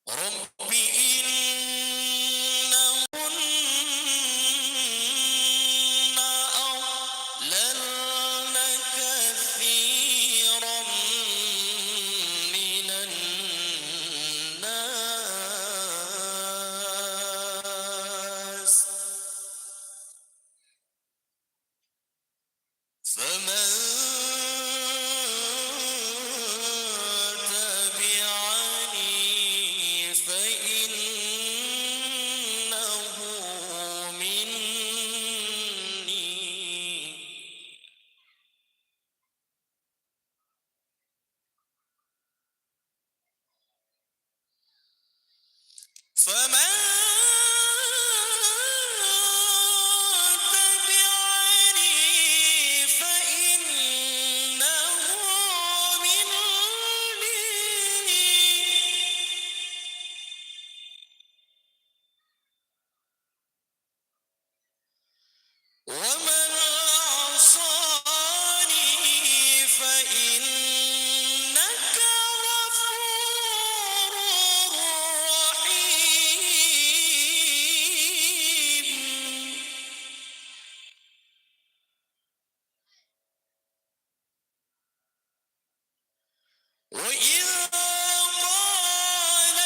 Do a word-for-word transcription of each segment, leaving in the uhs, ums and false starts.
رب إنهن أضللن كثيرا من الناس فمن تبعني فإنه مني فمن تبعني فإنه مني ومن عصاني فإنك غفور رحيم وإذ قال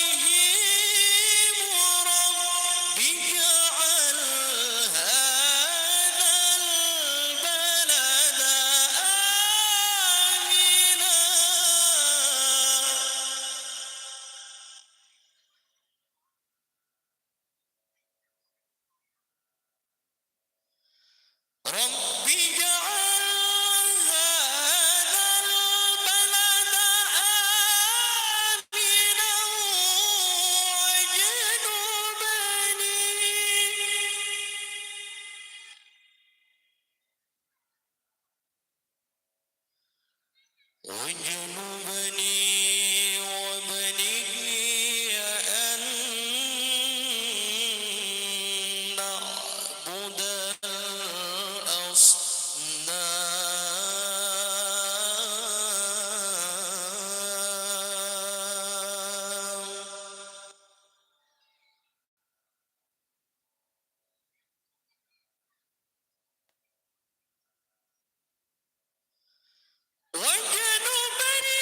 إبراهيم رب اجعل هذا البلد آمنا رب اجعل هذا البلد آمنا واجنبني واجنبني وبني أن نعبد الأصنام واجنبني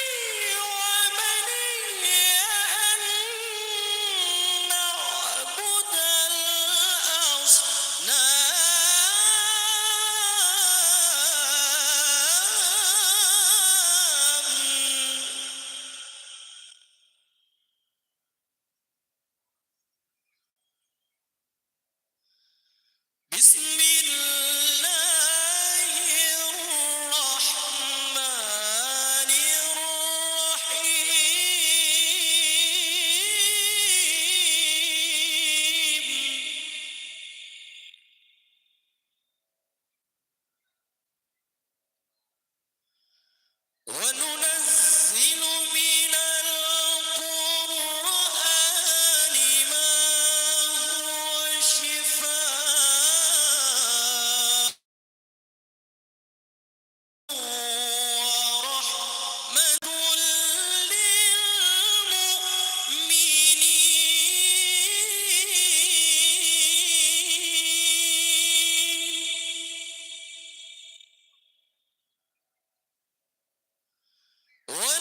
وبني أن نعبد الأصنام بسم الله الرحمن الرحيم وننزل من القرآن ما هو شفاء ورحمة للمؤمنين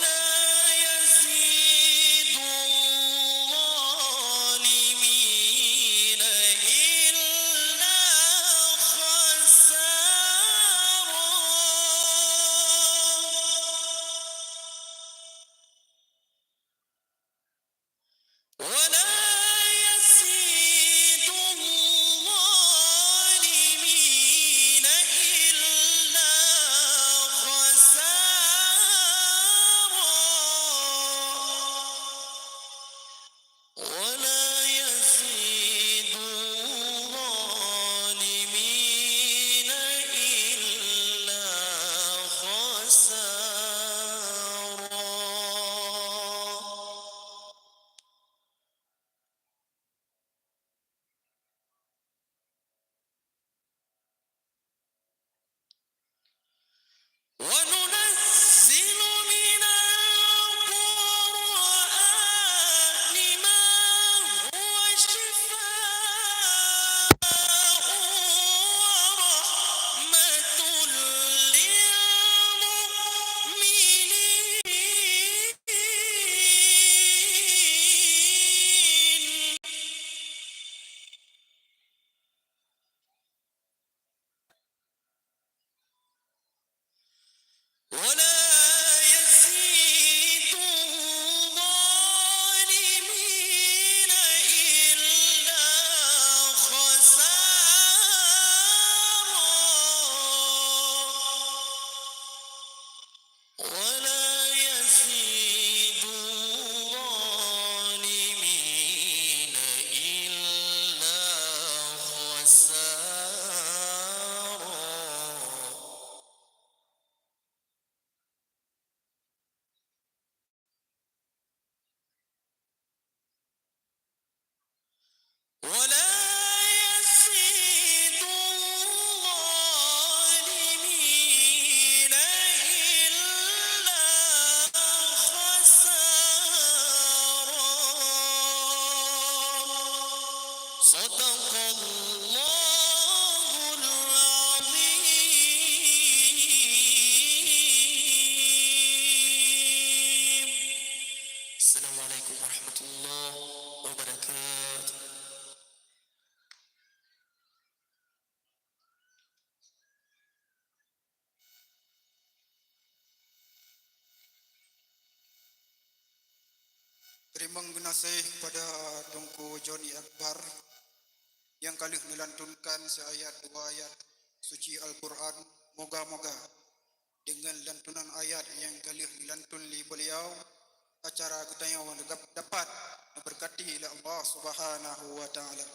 ولا يزيد الظالمين إلا خسارا. ولا يزيد الظالمين إلا خسارا. ولا يزيد الظالمين إلا خسارا. صدق الله العظيم. السلام عليكم ورحمة الله وبركاته. Teurimong geunaséh kepada Teungku Joni Akbar nyang ka lheueh neulantunkan siayat dua ayat suci Al-Qur'an. Moga-moga deungon lantunan ayat nyang ka lheueh neulantun lé beliau, acara geutanyoe dapat neubeurkati lé Allah Subhanahu wa Ta'ala.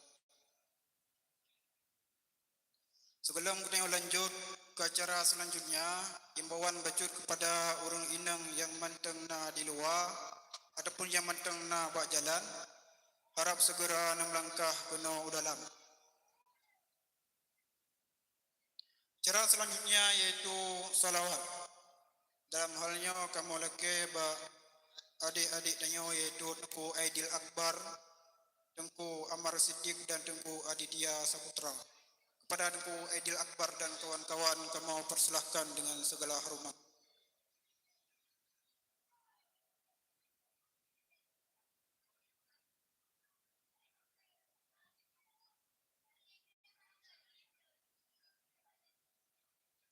Sigohlom geutanyoe lanjut keu acara seulanjutnya, imbauan bacut keupada ureuëng inong nyang mantong na di luwa ataupun nyang mantong na bak jalan, harab segera neumeulangkah keunoe u dalam. Acara seulanjutnya yaitu salawat. Dalam hal nyoe kamoe lakée bak adék-adék tanyoe yaitu Teungku Aidil Akbar, Teungku Amar Siddiq dan Teungku Aditya Saputra. Kepada Teungku Aidil Akbar dan kawan-kawan kamoe persilahkan dengan segala hormat.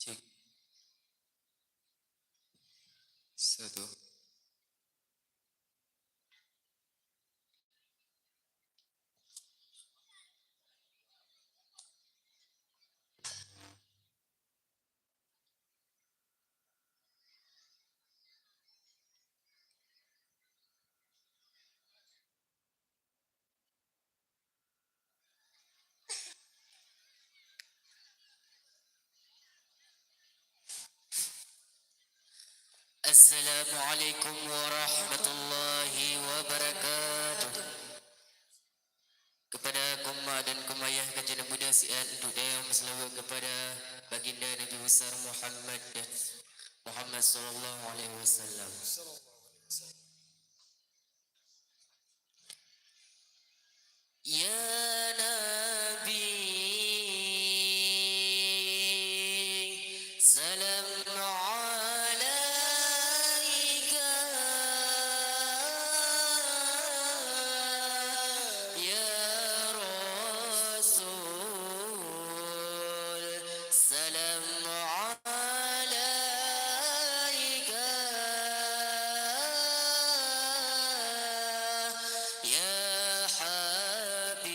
Cek. Satu. Assalamualaikum warahmatullahi wabarakatuh. Kepada koma dan koma ayah ka jeuet beudôh siat untuk dayang meuseulaweuet kepada Baginda Nabi Besar Muhammad, Muhammad sallallahu alaihi wasallam. Ya Nabi, salam alaika. Ya Rasul, salam alaika. Ya Habib.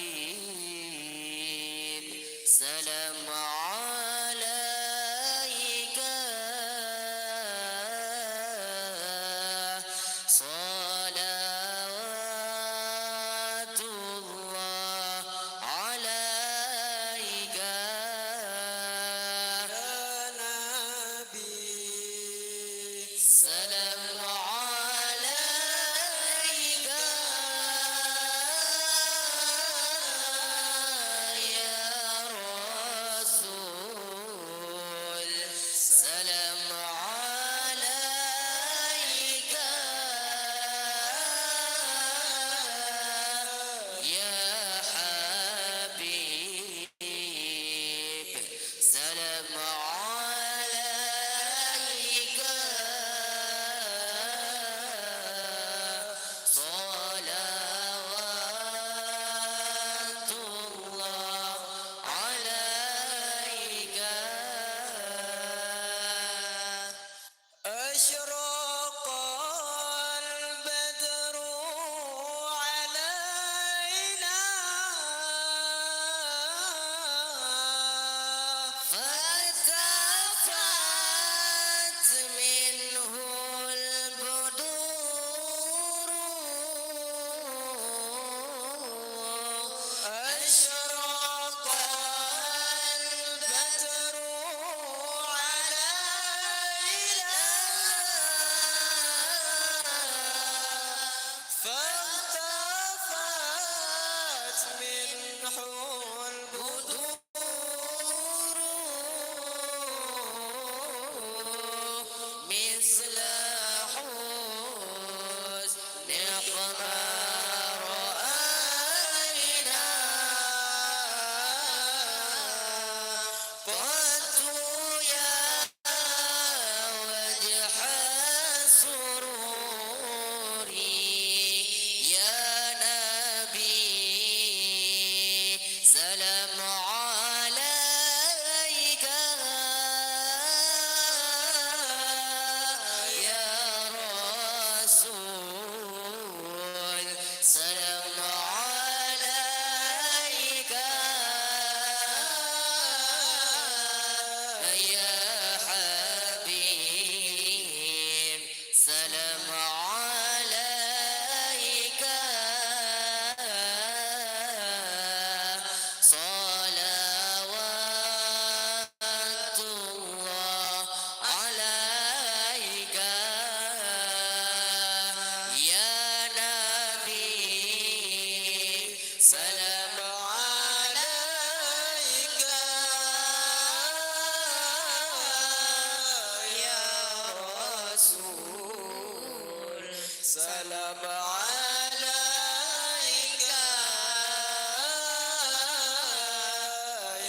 عليك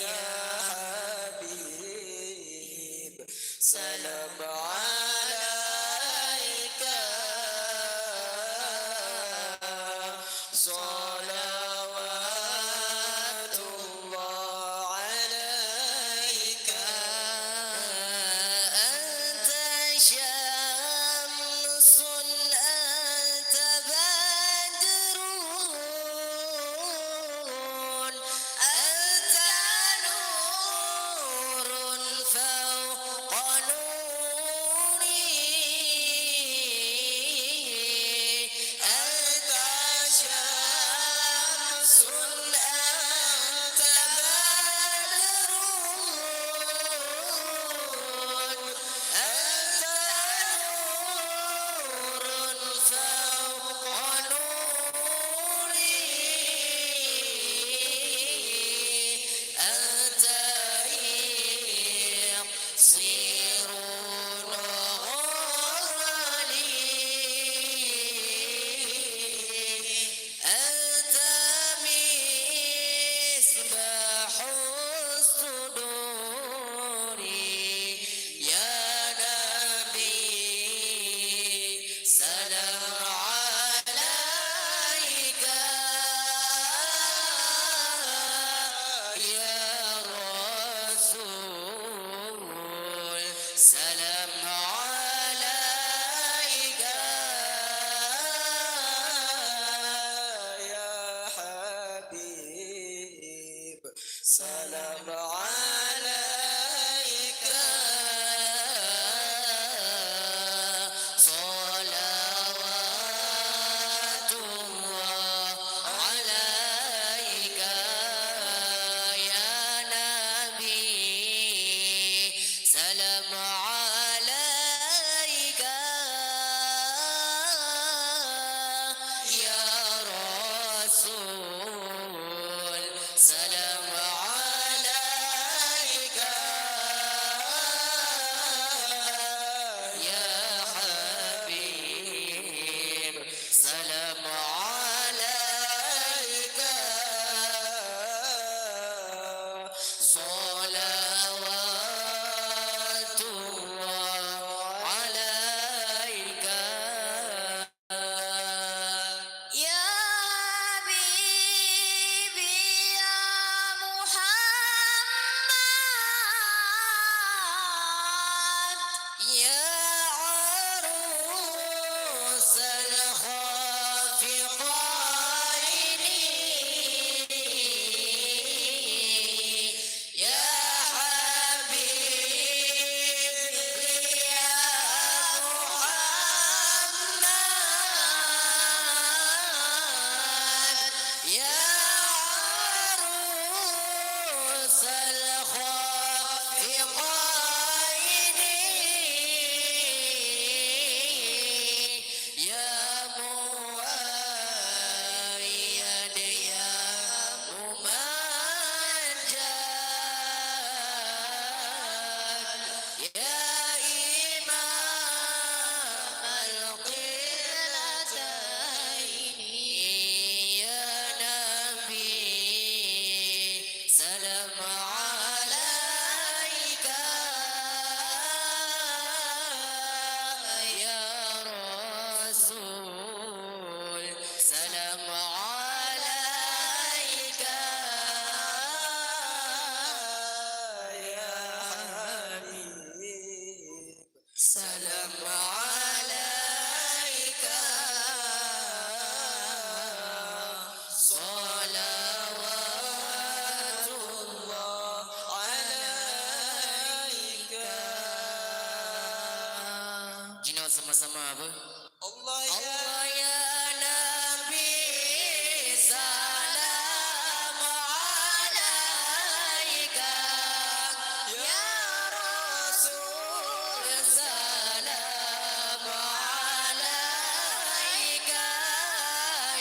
يا حبيب، سلام عليك، صلوات الله عليك. أنت شمس، أنت بدر، أنت نور فوق نوري، أنت شمس، أنت بدر، أنت نور فوق نوري، أنت إكسير نوري، أنت مصباح الصدور. يا نبي، سلام عليك، يا رسول، سلام عليك، يا حبيب، سلام عليك، صلوات الله عليك يا نبي، سلام عليك يا رسول، سلام عليك يا حبيب، سلام عليك، صلوات الله عليك. يا حبيبي يا محمد، يا عروس الخافقين، يا حبيبي يا محمد، يا عروس الخافقين، يا مؤيد يا ممجد، يا إمام القبلتين، يا نبي سلام عليك، يا رسول سلام عليك، يا حبيب سلام عليك، صلوات الله عليك. Jinoe sama-sama apa? Allah ya, Allah ya Nabi, salam alaika, ya Rasul, salam alaika,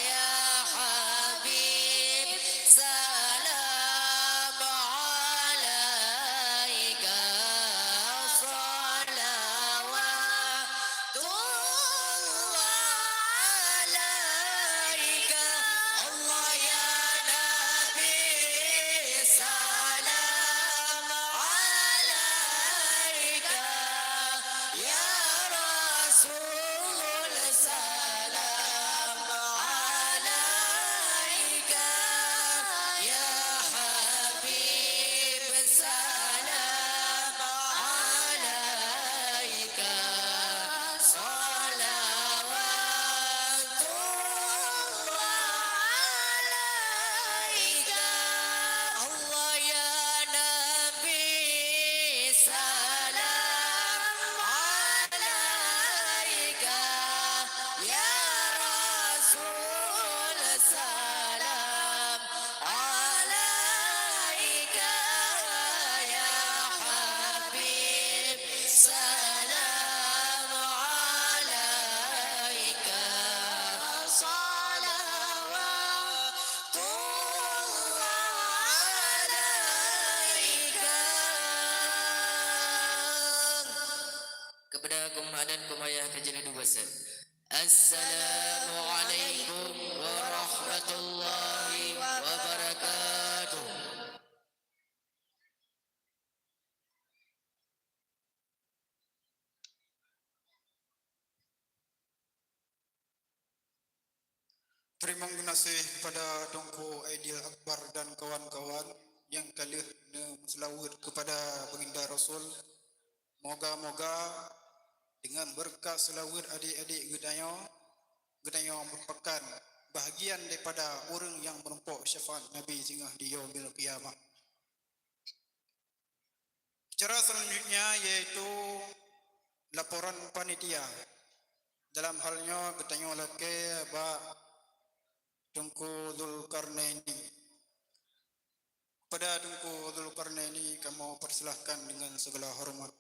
ya Habib, salam alaika, salawatullah. سلام عليك يا رسول، سلام عليك يا حبيب، سلام عليك، صلوات الله عليك. Kepada kumak dan kumayah keujeulaih dua set. Assalamualaikum warahmatullahi wabarakatuh. Teurimong geunaséh kepada Teungku Aidil Akbar dan kawan-kawan nyang ka lheueh neumeuseulaweuet kepada Baginda Rasul. Moga-moga deungon beureukat seulaweuet adék-adék geutanyoe, geutanyoe meurupakan bahagian daripada ureuëng nyang meurumpok syafaat Nabi singoh di Yaumil Qiyamah. Acara selanjutnya yaitu laporan panitia. Dalam hal nyoe geutanyoe lakée bak Teungku Zulkarnaini. Kepada Teungku Zulkarnaini kamoe persilahkan dengan segala hormat.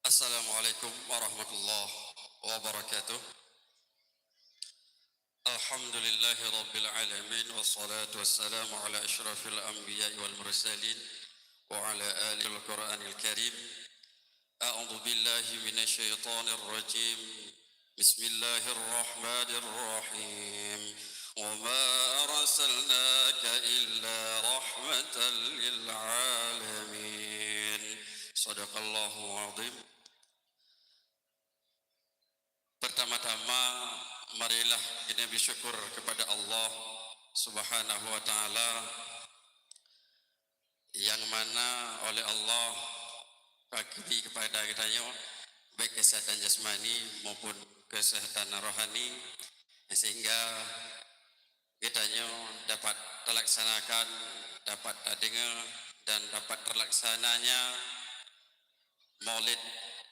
Assalamualaikum warahmatullahi wabarakatuh. Alhamdulillahi rabbil alamin, wassalatu wassalamu ala asyrafil anbiya'i wal mursalin wa ala alihi wal Qur'anil Karim. A'udzu billahi minasy syaithanir rajim. Bismillahirrahmanirrahim. Wa ma arsalnaka illa rahmatan lil alamin. Sadaqallahul azim. Pertama-tama, marilah kita bersyukur kepada Allah Subhanahu wa Ta'ala, yang mana oleh Allah ka geubri kepada geutanyoe baik kesehatan jasmani maupun kesehatan rohani, sehingga geutanyoe dapat terlaksanakan, dapat tadeungoe dan dapat terlaksananya Maulid,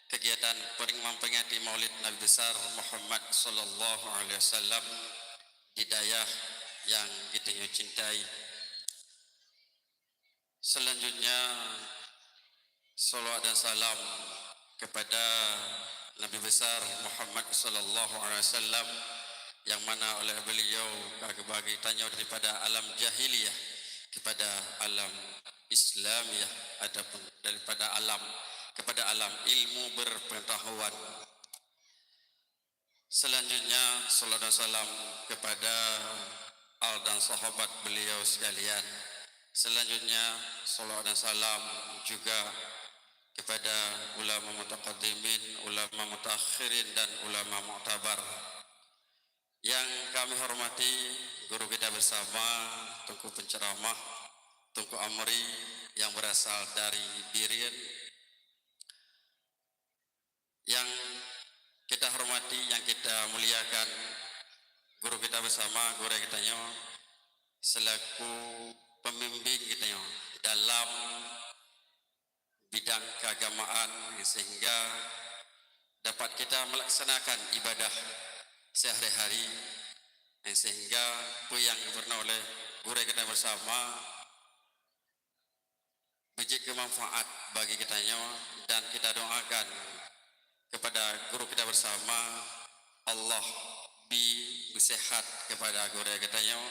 kegiatan peringatan peringati Maulid Nabi Besar Muhammad sallallahu alaihi wasallam di dayah yang geutanyoe cintai. Selanjutnya, salawat dan salam kepada Nabi Besar Muhammad sallallahu alaihi wasallam, yang mana oleh beliau ka geubri tanyoe daripada alam jahiliyah kepada alam Islamiyah, ataupun daripada alam kepada alam ilmu berpengetahuan. Selanjutnya, salawat dan salam kepada al dan sahabat beliau sekalian. Selanjutnya, salawat dan salam juga kepada ulama mutaqaddimin, ulama mutaakhirin, dan ulama muktabar. Yang kami hormati guru kita bersama, Teungku Penceramah, Teungku Amri, yang berasal dari Bireuen. Yang kita hormati, yang kita muliakan, guru kita bersama, gurée geutanyoe, selaku pembimbing geutanyoe dalam bidang keagamaan, sehingga dapat kita melaksanakan ibadah sehari-hari, sehingga peue nyang geupeureunoe oleh gurée kita bersama beujeuet keu manfaat bagi geutanyoe, dan kita doakan kepada guru kita bersama, Allah bi beusehat kepada gurée geutanyoe,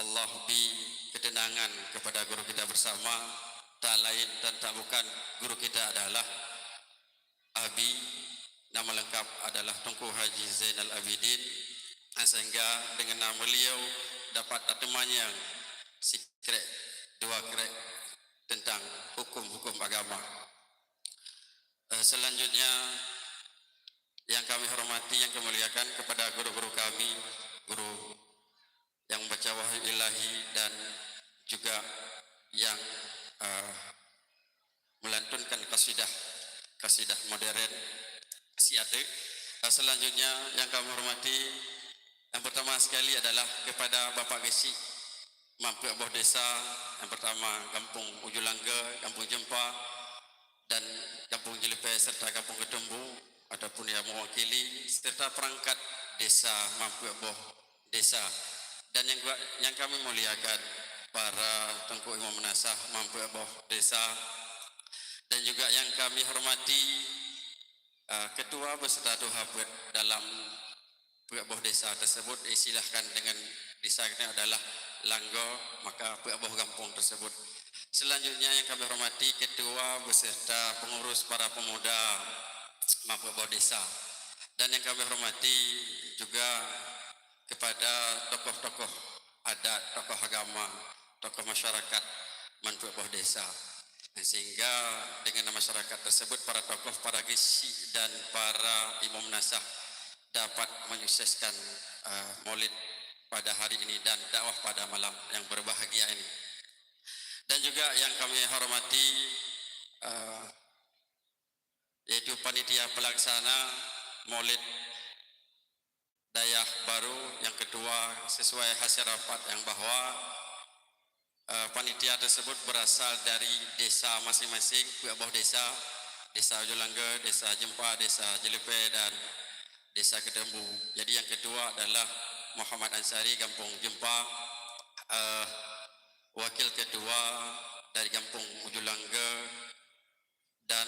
Allah bi keuteunangan kepada guru kita bersama, tak lain dan tak bukan guru kita adalah Abi, nama lengkap adalah Teungku Haji Zainal Abidin, sehingga dengan nama beliau dapat tateumanyong sikrék dua krék tentang hukum-hukum agama. Eh, selanjutnya, yang kami hormati, yang kami muliakan kepada guru-guru kami, guru yang membaca wahyu ilahi dan juga yang, eh, melantunkan kasidah, kasidah modern si ateuk. Eh, selanjutnya yang kami hormati, yang pertama sekali adalah kepada Bapak Geuchik Mampeuk Boh Desa, yang pertama Gampông Ujulangge, Gampông Jeumpa, dan Gampông Jeuleupe serta Gampông Keuteumbu ataupun yang mewakili serta perangkat desa Mampeuk Boh Desa. Dan yang gua-, yang kami muliakan para teungku imum meunasah Mampeuk Boh Desa dan juga yang kami hormati, eh, ketua beserta tuha peuet dalam Peuet Boh Desa tersebut, eh, silahkan dengan desa kita adalah Langgo, maka Peuet Boh Gampông tersebut. Selanjutnya yang kami hormati ketua beserta pengurus para pemuda Mampeuk Boh Desa. Dan yang kami hormati juga kepada tokoh-tokoh adat, tokoh agama, tokoh masyarakat Mampeuk Boh Desa. Sehingga dengan masyarakat tersebut, para tokoh, para geuchik dan para imum meunasah dapat menyukseskan, eh, Maulid pada hari ini dan dakwah pada malam yang berbahagia ini. Dan juga yang kami hormati, eh, yaitu panitia pelaksana Maulid Dayah Baru yang ketua, sesuai hasil rapat yang bahwa, eh, panitia tersebut berasal dari desa masing-masing, Peuet Boh Desa, Desa Ujulangge, Desa Jeumpa, Desa Jeuleupe, dan Desa Keuteumbu. Jadi yang ketua adalah Muhammad Ansari, Gampông Jeumpa, eh, wakil ketua dari Gampông Ujulangge, dan,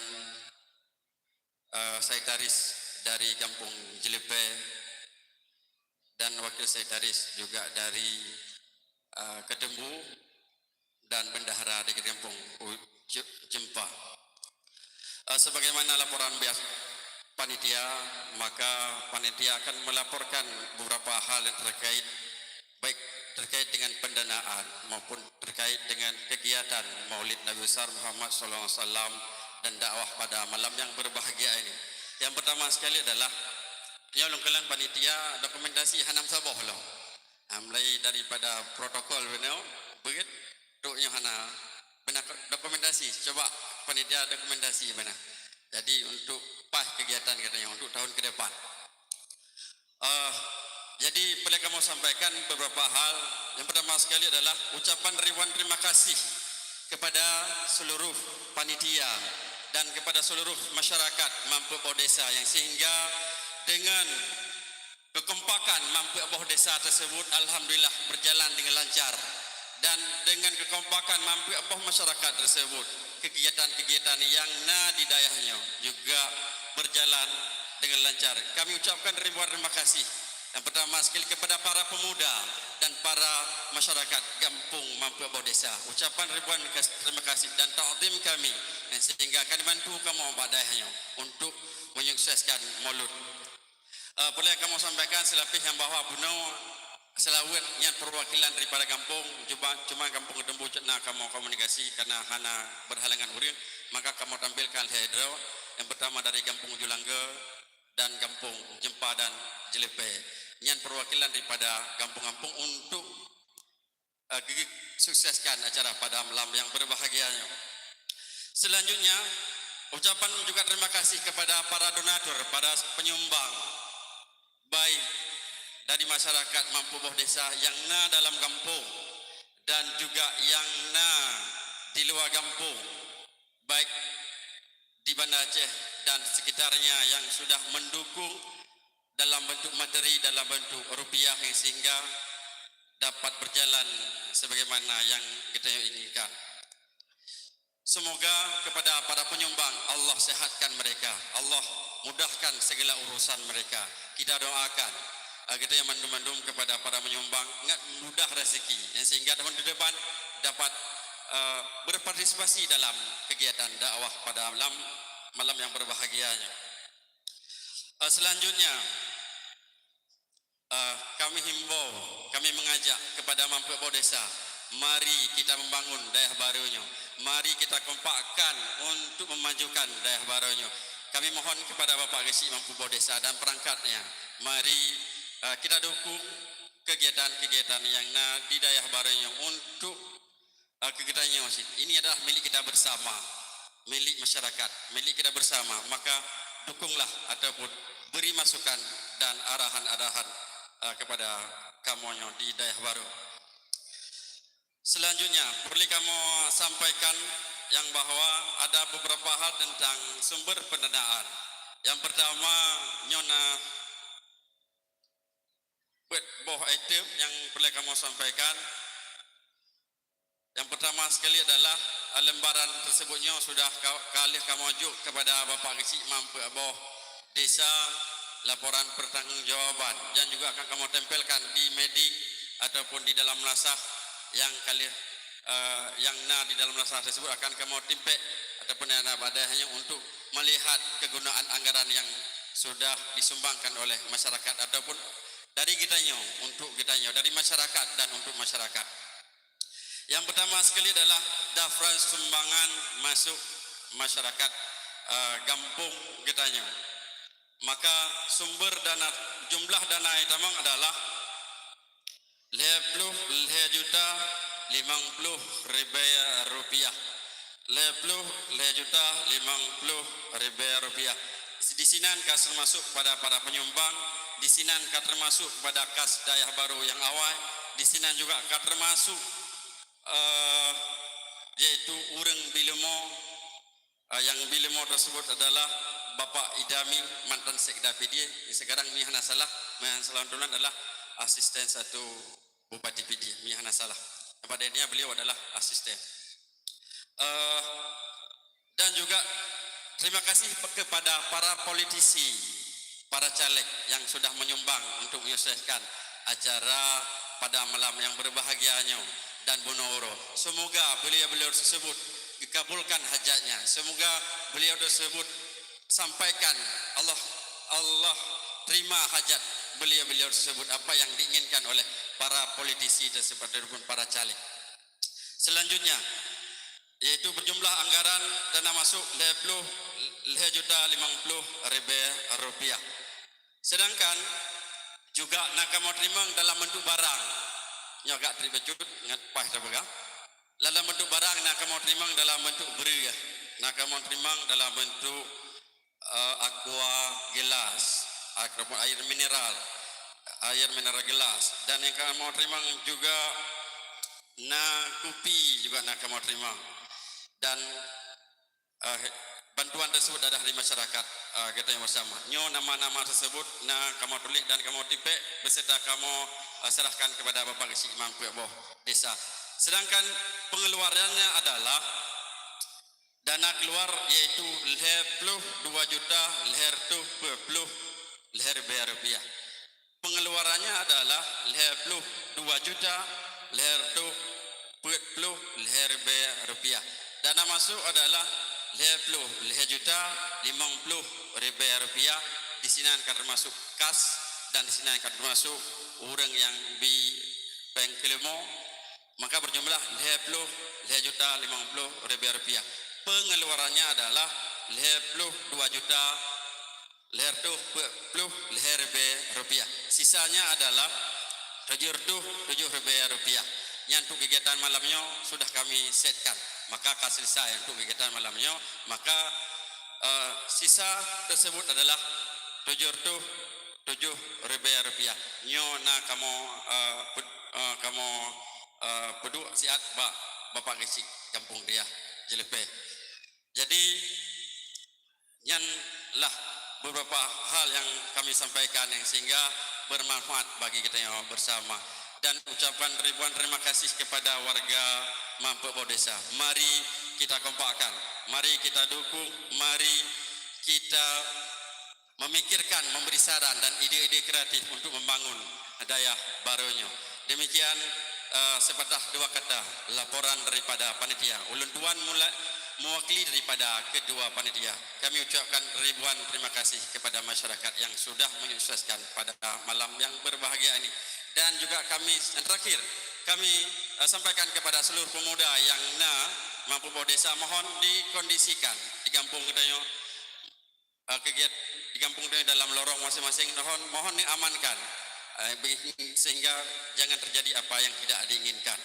eh, sekretaris dari Gampông Jeuleupe, dan wakil sekretaris juga dari, eh, Keuteumbu, dan bendahara di Gampông U-, Je-, Jeumpa. Eh, sebagaimana laporan bias-, panitia, maka panitia akan melaporkan beberapa hal yang terkait, baik terkait dengan pendanaan maupun terkait dengan kegiatan Maulid Nabi Besar Muhammad sallallahu alaihi wasallam dan dakwah pada malam yang berbahagia ini. Yang pertama sekali adalah, nyoe lôn kalon panitia dokumentasi hana meusaboh lom. Ah, mulai daripada protokol beuna, beuet, trok nyoe hana beuna dokumentasi. Coba panitia dokumentasi beuna. Jadi untuk pas kegiatan katanya untuk tahun ke depan. Eh, jadi boleh kamu sampaikan beberapa hal. Yang pertama sekali adalah ucapan ribuan terima kasih kepada seluruh panitia dan kepada seluruh masyarakat Mampeuk Boh Desa yang sehingga dengan kekompakan Mampeuk Boh Desa tersebut alhamdulillah berjalan dengan lancar, dan dengan kekompakan Mampeuk Boh masyarakat tersebut, kegiatan-kegiatan yang na di dayah nyoe juga berjalan dengan lancar. Kami ucapkan ribuan terima kasih yang pertama sekali kepada para pemuda dan para masyarakat Gampông Mampeuk Boh Desa. Ucapan ribuan kas-, terima kasih dan takzim kami, eh, sehingga kami bantu kamoe bak dayah nyoe untuk menyukseskan Maulud. Eh, boleh kamoe sampaikan selapih nyang bahwa bunoe seulaweuet nyan perwakilan daripada gampông, cuma, cuma Gampông Keuteumbu cit na kamoe komunikasi karena hana berhalangan ureueng, maka kamoe tampilkan lhèe droe. Yang pertama dari Gampông Ujulangge dan Gampông Jeumpa dan Jeuleupe. Nyan perwakilan daripada gampông-gampông untuk, eh, geusukseskan acara pada malam yang berbahagia nyoe. Selanjutnya, ucapan juga terima kasih kepada para donatur, para penyumbang, baik dari masyarakat Mampeuk Boh Desa yang na dalam gampông dan juga yang na di luar gampông, baik di Banda Aceh dan sekitarnya yang sudah mendukung dalam bentuk materi, dalam bentuk rupiah yang sehingga dapat berjalan sebagaimana yang kita inginkan. Semoga kepada para penyumbang, Allah sehatkan mereka, Allah mudahkan segala urusan mereka. Kita doakan, eh, kita yang mandum-mandum kepada para penyumbang, ngat mudah rezeki, yang sehingga tahun ke depan dapat, eh, berpartisipasi dalam kegiatan dakwah pada malam, malam yang berbahagianya. Eh, selanjutnya, eh, kami himbau, kami mengajak kepada Mampeuk Boh Desa, mari kita membangun dayah baru nyoe. Mari kita kompakkan untuk memajukan dayah baru nyoe. Kami mohon kepada Bapak Geuchik Mampeuk Boh Desa dan perangkatnya, mari, eh, kita dukung kegiatan-kegiatan nyang na di dayah barô nyoe untuk, eh, keu geutanyoe cit. Ini adalah milik kita bersama, milik masyarakat, milik kita bersama. Maka dukunglah ataupun beri masukan dan arahan-arahan, eh, kepada kamoe nyoe di dayah barô. Selanjutnya, perlu kamoe sampaikan nyang bahwa ada beberapa hal tentang sumber pendanaan. Nyang pertama, nyoe na peuet boh item nyang perlu kamoe sampaikan. Nyang pertama sekali adalah, eh, lembaran tersebut nyoe sudah ka, ka lheueh kamoe jok kepada Bapak Geuchik Mampeuk Boh Desa, laporan pertanggungjawaban, dan juga akan kamoe tempelkan di mading ataupun di dalam melasah nyang ka lheueh, eh, nyang na di dalam melasah tersebut akan kamoe timpék ataupun nyang na bak dayah nyoe untuk melihat kegunaan anggaran yang sudah disumbangkan oleh masyarakat ataupun dari geutanyoe untuk geutanyoe, dari masyarakat dan untuk masyarakat. Nyang pertama sekali adalah daftar sumbangan masuk masyarakat, eh, gampông geutanyoe. Maka sumber dana, jumlah dana nyang tamong adalah lhèe ploh lhèe juta limong ploh ribèe rupiah. Lhèe ploh lhèe juta limong ploh ribèe rupiah. Di sinan ka termasuk pada para penyumbang, di sinan ka termasuk pada kas dayah barô nyang awai, di sinan juga ka termasuk, eh, yaitu ureueng bi leumô, eh, nyang bi leumô tersebut adalah Bapak Idami, mantan sekda Pidie, sekarang meuhana salah, meuhana salah tulan adalah asisten satu Bupati Pidie, meuhana salah. Pada intinya beliau adalah asisten. Eh, dan juga terima kasih kepada para politisi, para caleg yang sudah menyumbang untuk menyukseskan acara pada malam yang berbahagia nyoe dan bunoe uroe. Semoga beliau-beliau tersebut dikabulkan hajatnya. Semoga beliau tersebut sampaikan Allah, Allah terima hajat beliau-beliau tersebut, apa yang diinginkan oleh para politisi tersebut ataupun para caleg. Selanjutnya, yaitu berjumlah anggaran dana masuk lhèe ploh lhèe juta limong ploh ribèe rupiah. Sedangkan juga na kamoe teurimong dalam bentuk barang. Nyoe agak treb bacut ngat paih tapeugah. Dalam bentuk barang na kamoe teurimong dalam bentuk breueh. Na kamoe teurimong dalam bentuk eh, aqua gelas, ataupun air mineral, air mineral gelas. Dan nyang kamoe teurimong juga na kupi juga na kamoe teurimong. Dan, eh, bantuan tersebut adalah dari masyarakat, eh, geutanyoe bersama. Nyoe nama-nama tersebut na kamoe tuléh dan kamoe timpék beserta kamoe, eh, serahkan kepada Bapak Geuchik Mampeuk Boh Desa. Sedangkan pengeluarannya adalah dana keluar yaitu lhèe ploh dua juta lhèe reutôh peuet ploh lhèe ribèe rupiah. Pengeluarannya adalah lhèe ploh dua juta lhèe reutôh peuet ploh lhèe ribèe rupiah. Dana masuk adalah lhèe ploh lhèe juta limong ploh ribèe rupiah. Di sinan ka termasuk kas dan di sinan ka termasuk ureueng nyang bi péng keu leumô. Maka berjumlah lhèe ploh lhèe juta limong ploh ribèe rupiah. Pengeluarannya adalah lhèe ploh dua juta lhèe reutôh peuet ploh lhèe ribèe rupiah. Sisanya adalah tujoh reutôh tujoh ribèe rupiah. Nyan untuk kegiatan malam nyoe sudah kami setkan. Maka ka selesai untuk kegiatan malam nyoe. Maka, eh, sisa tersebut adalah tujoh reutôh tujoh ribèe rupiah. Nyoe na kamoe, eh, ped-, eh, kamoe, eh, peuduek siat bak Bapak Geuchik Gampông Dayah Jeuleupée. Jadi, nyan lah beberapa hal yang kami sampaikan yang sehingga bermanfaat bagi kita yang bersama. Dan ucapkan ribuan terima kasih kepada warga Mampeuk Boh Desa. Mari kita kompakkan, mari kita dukung, mari kita memikirkan, memberi saran dan ide-ide kreatif untuk membangun dayah barô nyoe. Demikian, eh, sepatah dua kata laporan daripada panitia. Ulôn tuan mula-, mewakili daripada ketua panitia. Kami ucapkan ribuan terima kasih kepada masyarakat yang sudah menyukseskan pada malam yang berbahagia ini. Dan juga kami, yang terakhir, kami, eh, sampaikan kepada seluruh pemuda yang na Mampeuk Boh Desa, mohon dikondisikan di gampông geutanyoe, eh, kegiat-, di gampông geutanyoe dalam lorong masing-masing, mohon, mohon diamankan. eh, sehingga jangan terjadi apa yang tidak diinginkan.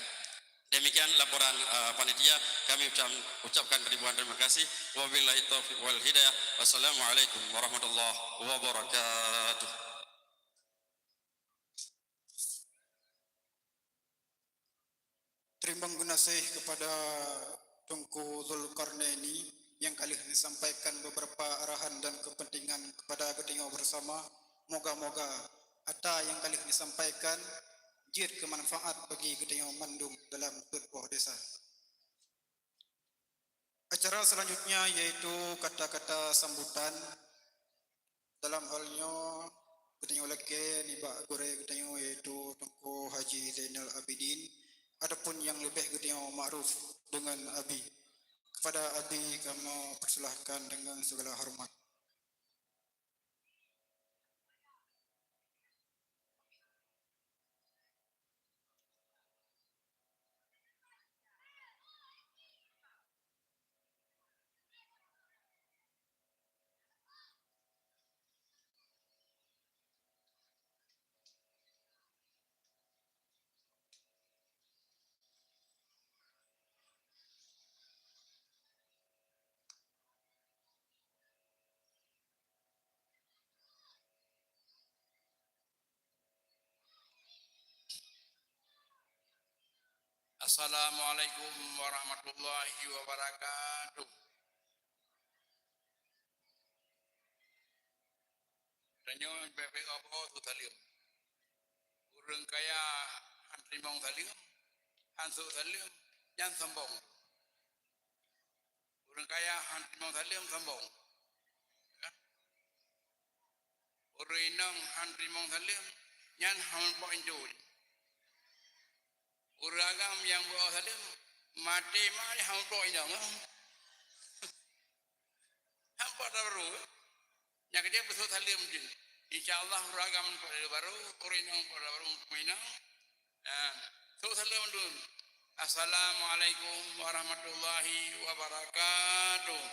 Demikian laporan, eh, panitia. Kami ucap-, ucapkan ribuan terima kasih. Wabillahi taufiq wal hidayah. Wassalamualaikum warahmatullahi wabarakatuh. Teurimong geunaséh keupada Teungku Zulkarnaini nyang ka lheueh neusampaikan beberapa arahan dan keupeuntengan keupada geutanyoe bersama. Moga-moga ata nyang ka lheueh neusampaikan jeuet keu manfaat bagi geutanyoe mandum dalam peuet boh desa. Acara selanjutnya yaitu kata-kata sambutan. Dalam hal nyoe, geutanyoe lakée nibak gurée geutanyoe yaitu Teungku Haji Zainal Abidin, adapun nyang leubeh geutanyoe makruf deungon Abi. Kepada Abi kamoe persilahkan dengan segala hormat. Assalamualaikum warahmatullahi wabarakatuh. Tanyoe bèk-bèk gapo sôk saleuem. Ureueng kaya han teurimong saleuem, han sôk saleuem, nyan sombong. Ureueng kaya han teurimong saleuem, sombong. Ureueng inong han teurimong saleuem, nyan han muphom indô. Ureueng agam nyang beuo saleuem, maté ma han muphom inong. Han muphom dara barô. Nyang keujeuet beusôk saleuem jih. Insya Allah, ureueng agam muphom dara barô, ureueng inong muphom dara barô, muphom inong. Nah, sôk saleuem dum. Assalamualaikum warahmatullahi wabarakatuh.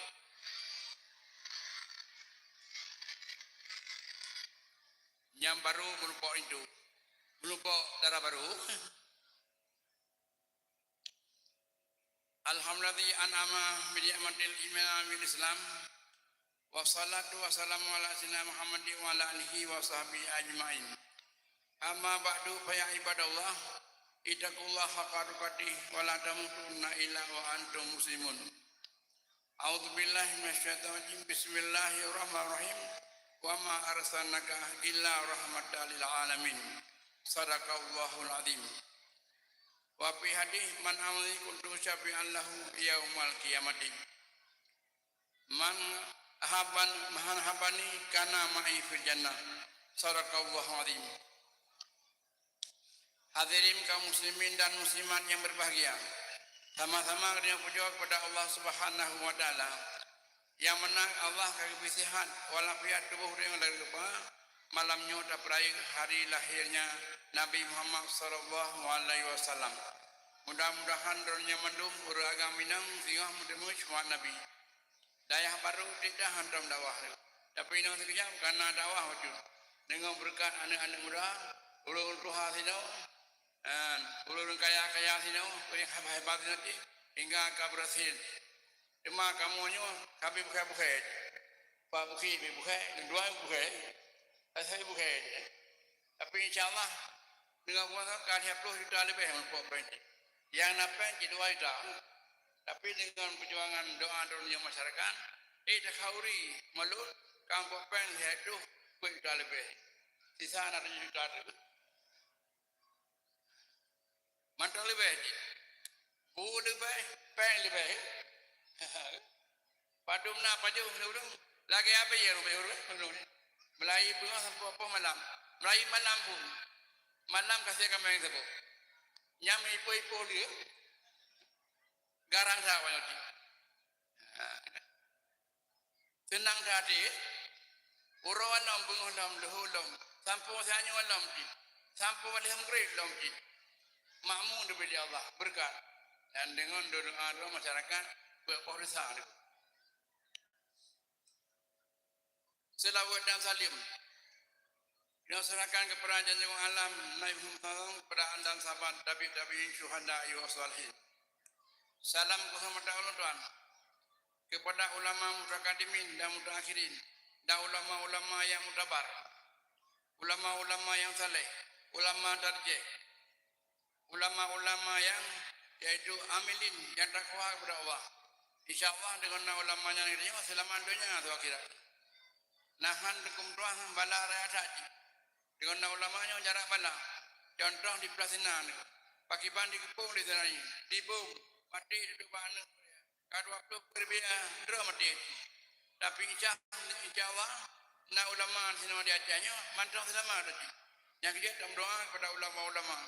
Nyang barô meureumpok indô, meureumpok dara barô. Alhamdulilladzi an'ama bi ni'matil iman wal Islam. Wassalatu wassalamu ala sayyidina Muhammadin wa ala alihi wa sahbihi ajmain. Amma ba'du, fa ya ibadallah, ittaqullaha haqqa tuqatih wa la tamutunna illa wa antum muslimun. A'udzubillahi minasyaitonirrajim. Bismillahirrahmanirrahim. Wa ma arsalnaka illa rahmatan lil alamin. Sadaqallahul azim. Wa fi hadis, "Man amri kuntu syafi'an lahu yaumal qiyamati. Man ahaban, man ahabani kana ma'i fil jannah." Sadaqallahul azim. Hadirin kaum muslimin dan muslimat yang berbahagia, sama-sama geutanyoe pujoe kepada Allah Subhanahu wa Taala. Nyang meunan Allah ka geubri sihat walafiat tuboh ureueng lagée geupeugah, malam nyoe tapeurayeuk hari lahirnya Nabi Muhammad sallallahu alaihi wasallam. Mudah-mudahan droeneuh mandum ureueng agam inong singoh meuteumé syeufaat Nabi. Dayah barô tidak hantom dakwah, tapi inong sikeujab kana dakwah bacut. Deungon beureukat aneuëk-aneuëk muda, ureueng tuha sinoe, dan ureueng kaya-kaya sinoe, ureueng hebat-hebat sinoe, hingga ka beurhasil. Teuma kamoe nyoe ka beuhe-beuhe. Pak bukhi beuhe, dua beuhe, asai beuhe. Tapi insya Allah, deungon puasa ka lhèe plôh juta leubeh meureumpok péng. Nyang na péng cit dua juta. Tapi deungon peujuangan doa droeneuh masyarakat, eh, takhauri malon ka meureumpok péng lhèe plôh juta leubeh. Sisa na tujoh juta leubeh. Mantong leubeh cit. Bu leubeh, péng leubeh. Padum na pajoh ureueng, lagèe abéh ureueng, ureueng. Meulayeue beungoh sampoe poh malam. Meulayeue malam pun. Malam ka sép kaméng saboh. Nyang ipo-ipo lé. Garang that awak nyoe. Seunang that até. Uroe lom, beungoh lom, leuhô lom. Sampoe tanyoe lom cit. Sampoe lheuh meugreb lom cit. Makmu geubri lé Allah, beureukat. Dan deungon doa-doa masyarakat, beuet poh desya. Seulaweuet dan saleuem. Nyoe serahkan kepada junjungan alam Nabi Muhammad sallallahu alaihi wasallam, kepada anda sahabat, tabi'in, tabi'in, syuhada, wa shalihin. Salam kehormatan ulôn tuan kepada ulama mutaqaddimin dan mutaakhirin dan ulama-ulama yang mutabar, ulama-ulama yang saleh, ulama tarjih, ulama-ulama yang, yaitu amilin yang takwa kepada Allah. Insya Allah dengan na ulama nyan geutanyoe seulamat donya atau akhirat. Nahan teukum tuah bala raya that jih. Dengan na ulama nyoe jarak bala. Contoh di Palestina ni. Pakiban dikeupong di sana ni. Dibom, maté dudoe bak aneuk. Ka dua ploh peureubia droe maté. Tapi insya, insya Allah na ulama sinoe di Aceh nyoe mantong seulamat tadi. Nyang keujeuet tameudoa kepada ulama-ulama.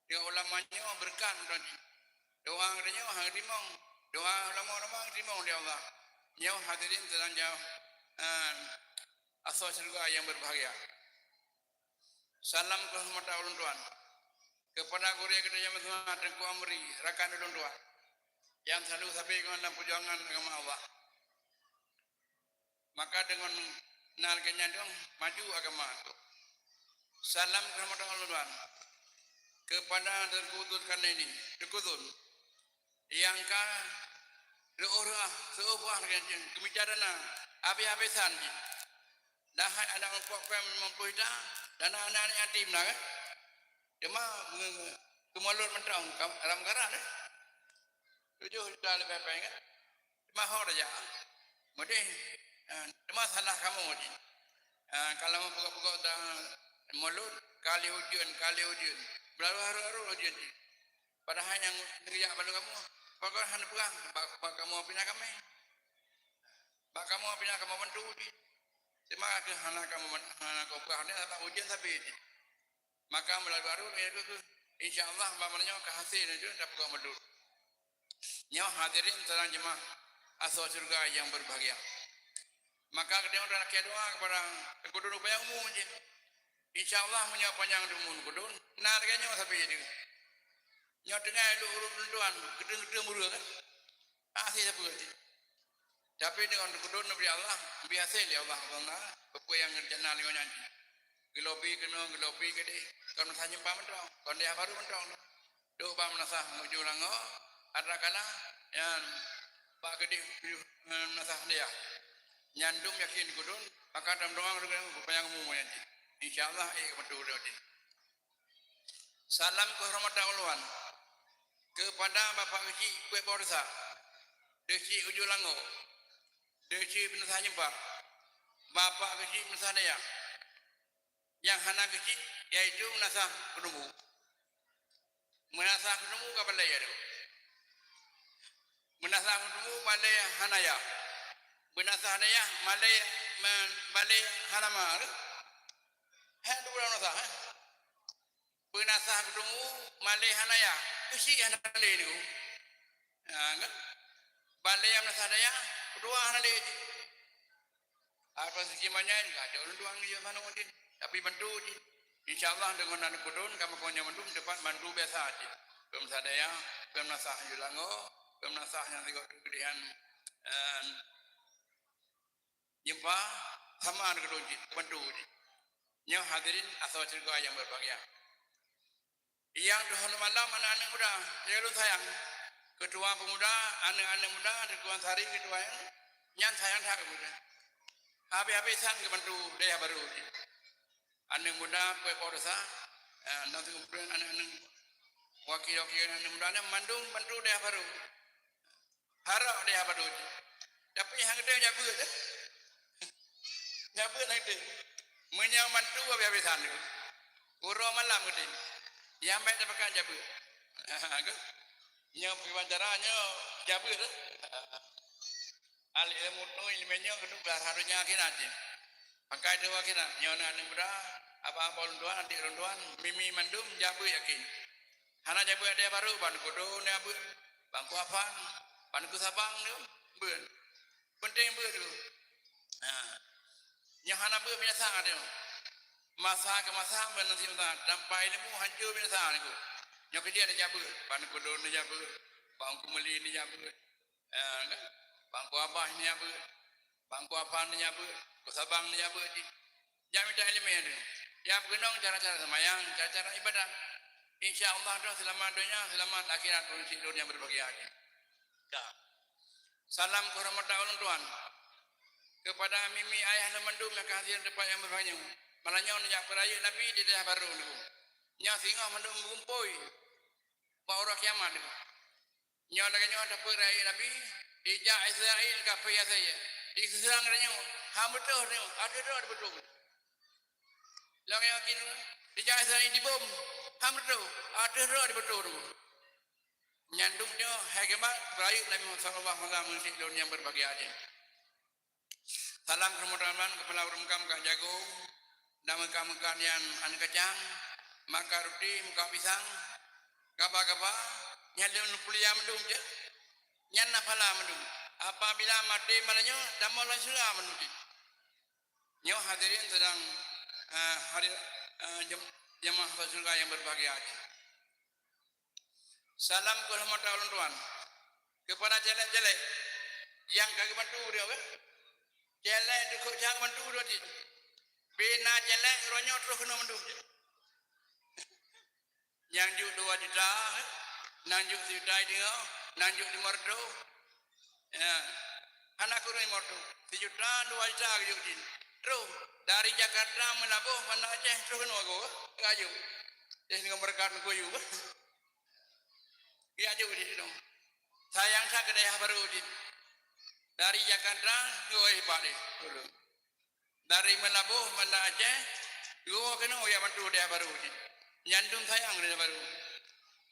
Deungon ulama nyoe beureukat mantong jih. Doa geutanyoe hana geutimong. Doa ulama-ulama geutimong lé Allah. Nyoe hadirin teulanjau, eh, asoe syeuruga nyang berbahagia. Salam keuhormatan ulôn tuan kepada gurée geutanyoe meuseumah Teungku Amri, rakan ulôn tuan, nyang selalu sabe ngon lam peujuangan agama Allah. Maka deungon na lagée nyan dong maju agama. Salam keuhormatan ulôn tuan kepada Teungku Zulkarnaini, Teungku Zul, nyang ka reuôh reuah, seuôh buah lagée nyan, keumica dana, habéh-habésan jih. Dahai adak meupok pèng limong ploh juta, dana aneuk-aneuk yatim na kan? Teuma nge-, nge-, keumolot mantong, kam-, lam garan, eh? Tujoh juta leubeh pèng kan? Teuma ho raja. Mudeh. Ha, teuma salah kamoe jih. Ha, kalau meupeugah-peugah tang molot, kali ujeuen, kali ujeuen. Beulalu harôh-harôh ujeuen jih. Padahai nyang neujak bak kamoe, pakon hana peugah, bak, bak kamoe pih na kamoe. Bak kamoe pih na kamoe bantu jih. Teuma keu hana kamoe ban-, hana kamoe peugah ni, sabab ujeuen sabe jih. Maka meulalu harôh, insya Allah, bak malam nyoe ka hasé laju tapeugah meudud. Nyoe hadirin sidang jeumaah asoe syeuruga nyang berbahagia. Maka geutanyoe lakée doa kepada Teungku Dun panyang umu jih. Insya Allah, meunyoe panyang umu Teungku Dun, na lagée nyoe sabe jih. Nyoe teungoh lôn ureueng tuan, geudeung-geudeung ureueng kan? Hana sapeue jih. Tapi deungon Teungku Dun neubri Allah, bri hasé lé Allah, Allah na, peue-peue nyang geurencana lé gobnyan jih. Geulobi keunoe, geulobi keudeh, kon meunasah nyoe mantong, kon dayah barô mantong. Duek bak meunasah Ujong Lango, atra kala nyan bak keudeh, eh, meunasah dayah. Nyan dum yakin Teungku Dun, maka tameudoa keu panyang umu nyan jih. Insya Allah, ék keu beutôi jih. Salam keuhormatan ulôn kepada Bapak Geuchik Peuet Boh Desya, Geuchik Ujong Lango, Geuchik Meunasah Nyeumpa, Bapak Geuchik Meunasah Dayah. Nyang hana geuchik, yaitu meunasah keuteumbu. Meunasah keuteumbu ka balée ya, tu. Meunasah keuteumbu balée hana ya. Meunasah dayah malée, me-, balée hana ma, tu. Hai, tu bulan meunasah, eh? Meunasah keuteumbu malée hana ya. Geuchik hana lé, tu. Ha, kan? Balée meunasah dayah, keudua hana lé jih. Apa sisi manyai, enggak ada ureueng tuan jih manoe jih. Tapi bantu jih. Insya Allah deungon aneuk Teungku Dun, kamoe kon nyan mandum teupat bantu biasa jih. Peumeunasah dayah, peumeunasah Ujong Lango, peumeunasah nyang sigoe keudeh nyan, eh, Nyeumpa, sama deungon Teungku Dun jih, bantu jih. Nyoe hadirin asoe syeuruga nyang berbahagia. Nyang tuha lom malam aneuk-aneuk muda, nyang lôn sayang. Keutua peumuda, aneuk-aneuk muda, Teungku Ansari keutua nyan, nyan sayang that keu muda. Habéh-habésan geubantu dayah barô jih. Aneuk muda Peuet Boh Desya, eh, na sikumpulan aneuk-aneuk wakil-wakil aneuk muda nyan mandum bantu dayah barô. Harok deh haba deuh. Tapi hana geutem jak beuet, eh. Jak beuet hana geutem. Meunyoe mantu habéh-habésan tu. Uroe malam geutem. Nyang bèk tapakat jak beuet. Nyoe pakriban cara nyoe jak beuet, eh. Ahli ilmu tu, ilmu nyoe keuneuk beulah donya akhirat jih. Pakai tu akhirat. Nyoe na aneuk muda, abang-abang lôn tuan, adik lôn tuan, mimi mandum jak beuet yakin. Hana jak beuet deh baru, ban kudon jak beuet. Bang Kuapan, ban Kusabang tu, beuet. Penting beuet tu. Ha. Nyang hana beuet binasa tu. Masa ke masa, beuet nasi masa. Tanpa ilmu, hancur binasa tu. Nyoe keu jih ada jak beuet. Ban kudon ni jak beuet. Bang Kumeli ni jak beuet. Ha, kan? Bang Kuabah ni jak beuet. Bang Kuapan ni jak beuet. Kusabang ni jak beuet jih. Jak mita ileumèe tu. Ya, peukeunong cara-cara seumayang, cara-cara ibadah. Insya Allah, droe seulamat donya, seulamat akhirat, ureueng syiek lôn nyang berbahagia. Ya. Salam keuhormatan ulôn tuan keupada mimi ayah lôn mandum nyang ka hadir teumpat nyang berbahagia nyoe. Malam nyoe neujak peurayeuk Nabi di dayah barô nyoe. Nyoe singoh mandum meugumpôi bak uroe kiamat nyoe. Nyoe lagèe nyoe tapeuet rayeuk Nabi, dijak Israel ka pih asai, diseurang tanyoe, han beutôi tanyoe, ateueh droe dibeutôi. Lagèe nyoe keunoe, dijak Israel dibom, han beutôi, ateueh droe dibeutôi. Nyan dum nyoe hai keumat peurayeuk Nabi Muhammad sallallahu alaihi wasallam, ureueng syiek lôn nyang berbahagia nyoe. Salam keuhormatan keupada ureueng makam Kak Jago, dan makam-makam nyan aneuk kacang, maka ruti, muka pisang, gaba-gaba, nyan lôn kuliah mandum jih. Nyan na pahala mandum. Apabila maté malam nyoe, tamong lam syeuruga mandum jih. Nyoe hadirin sidang, eh, hadir, eh, jem-, jemaah syeuruga nyang berbahagia jih. Salam keuhormatan ulôn tuan keupada caleg-caleg nyang ka geubantu droe, kan? Caleg dukuk jak geubantu droe jih. Bina caleg uroe nyoe troh keunoe mandum jih. Nyang jok dua juta, nyang jok sijuta teungoh, nyang jok limong reutôh. Ya. Hana kureueng limong reutôh. Sijuta, dua juta geujok jih. Troh dari Jakarta, Meulaboh, Banda Aceh, troh keunoe gob, geujok. Jih ngon beureukat ngon kuyue. Geujok di sinoe. Sayang that keu dayah barô jih. Dari Jakarta, geuyue pat deh. Dari Meulaboh, Banda Aceh, geuyue keunoe jak bantu dayah barô jih. Nyan dum sayang dayah barô.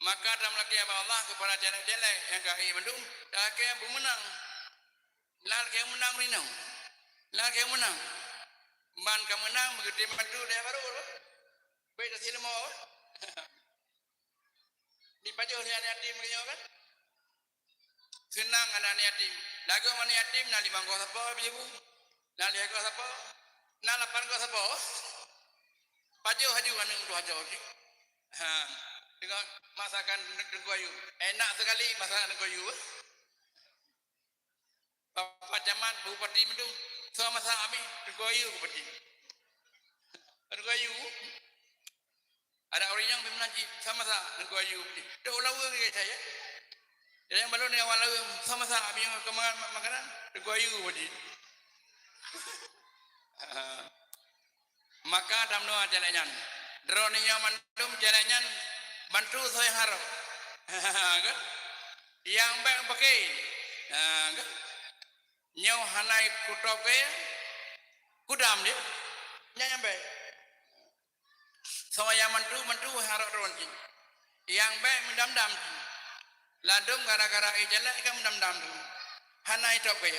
Maka tameulakèe bak Allah keupada caleg-caleg nyang ka ék mandum, lakèe beumeunang. Lakèe meunang rinong. Lakèe meunang. Ban ka meunang, beugeutém bantu dayah barô. Bèk tasileumo. Dipajoh lé aneuk yatim meunyoe kan? Seunang aneuk yatim. Lagoe aneuk yatim na limong goe sapo, Ibu? Na lhèe goe sapo? Na lapan goe sapo? Pajoh laju aneuk meutuah jaweueb jih. Ha, deungon masakan Teungku Ayub. Enak sekali masakan Teungku Ayub. Bapak Camat, Bupati mandum, soe masak abéh, Teungku Ayub Bupati. Teungku Ayub. Ada ureueng nyang pih meunan cit, soe masak, Teungku Ayub Bupati. Dok laweueng lagèe saya. Jadi nyang balon nyang awak laweueng, soe masak abéh nyang keumangan ma-, makanan, Teungku Ayub Bupati. Maka tameunoe caleg nyan. Droeneuh nyoe mandum caleg nyan bantu soe nyang harôh. Kan? Nyang bèk paké. Ha, kan? Nyoe hana kutôb keu kudam jih. Nyan nyang bèk. Soe nyang bantu, bantu harôh droe jih. Nyang bèk meudam-dam jih. Ladôm gara-gara éh caleg kan meudam-dam jih. Hana itôb keu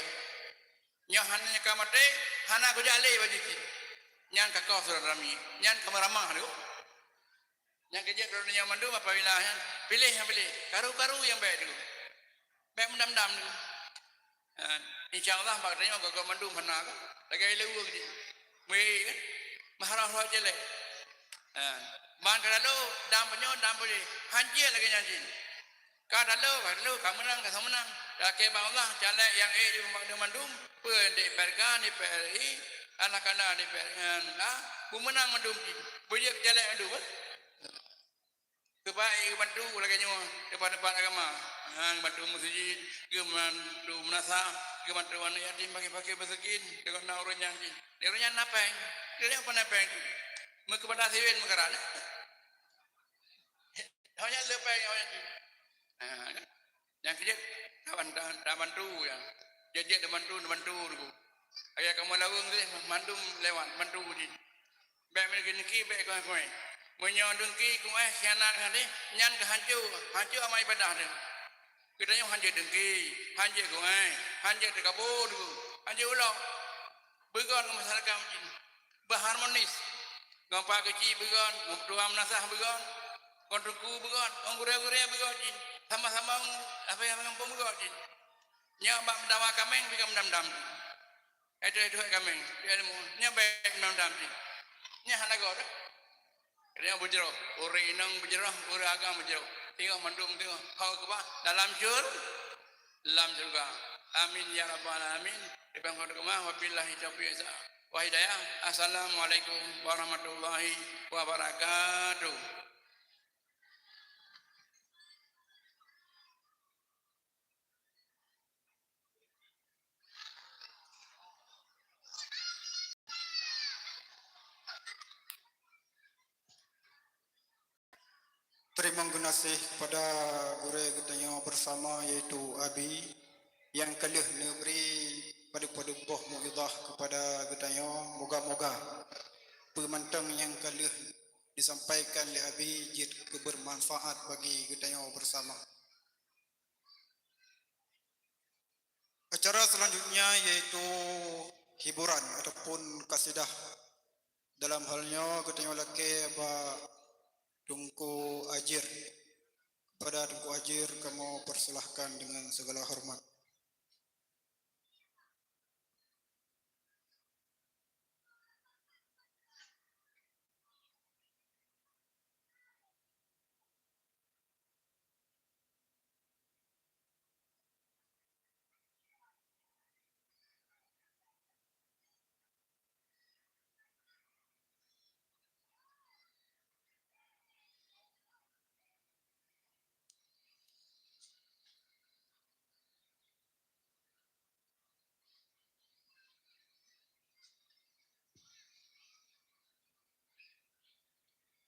Nyoe hana ka maté, hana kujak lé bak jih. Nyan ka koh syedara ramé. Nyan ka meuramah tu. Nyang keujeuet droeneuh nyoe mandum apabila nyan piléh nyang piléh. Karu-karu nyang bèk tu. Bèk meudam-dam tu. Ha, insya Allah bak tanyoe gob-gob mandum hana ka. Lagèe leuweung jih. Meuék kan? Meuharôh-harôh jilèe. Ha. Ban ka lalu dam peunyoe dam peue jih. Hanjeuet lagèe nyan jih. Ka talo, ka talo, ka meunang, ka meunang. Lakèe bak Allah, caleg nyang ék di umat mandum, peue D P R K, D P R I, anak-anak D P R, eh, nah, beumeunang mandum jih. Beujeuet caleg mandum, eh. Sebab ék geubantu lagèe nyoe, teumpat-teumpat agama. Ha, geubantu meuseujid, geubantu meunasah, geubantu aneuk yatim, fakir-fakir, miskin, deungon na ureueng nyan jih. Ureueng nyan na péng, ureueng nyan peue na péng tu. Meukeupada siwen meukarat, eh. Awak nyan leupah awak nyan tu. Ha, nyang keujeuet, taban-, ta-, tabantu nyan. Jeuet-jeuet tabantu, tabantu Teungku. Ayah kamoe laweueng teuh mandum lewat, bantu jih. Bèk meudengki, bèk kuéh-kuéh. Meunyoe dengki, kuéh, khianat nyan teuh, nyan keuh hanco, hanco amal ibadah teuh. Geutanyoe hanjeuet dengki, hanjeuet kuéh, hanjeuet teukabô Teungku, hanjeuet ulok. Beugon ngon masyarakat jih. Beuharmonis. Ngon pak keuchik beugon, ngon tuha meunasah beugon, ngon teungku beugon, ngon gurèe-gurèe beugon jih. Sama-sama ngon, apa nyang gampông beugon jih. Nyoe bak meudawa kaméng pih ka meudam-dam. Itu, itu kaméng, dia ilmu. Nyoe bèk meudam-dam jih. Nyoe hana goe dah. Nyoe beujroh, ureueng inong beujroh, ureueng agam beujroh. Teungoh mandum teungoh. Hok keubah dalam syur-, dalam syeuruga. Amin ya rabbal alamin. Ibang kau keumah, wabillahi taufiq. Wahidayah. Assalamualaikum warahmatullahi wabarakatuh. Teurimong geunaséh kepada gurée geutanyoe beusama, yaitu Abi, nyang ka lheueh neubri padub-padub boh meuidhah kepada geutanyoe. Moga-moga peue mantong nyang ka lheueh disampaikan lé Abi jeuet keu beurmanfaat bagi geutanyoe beusama. Acara selanjutnya yaitu hiburan ataupun kasidah. Dalam hal nyoe geutanyoe lakée bak Teungku Ajir. Kepada Teungku Ajir kamoe persilahkan dengan segala hormat.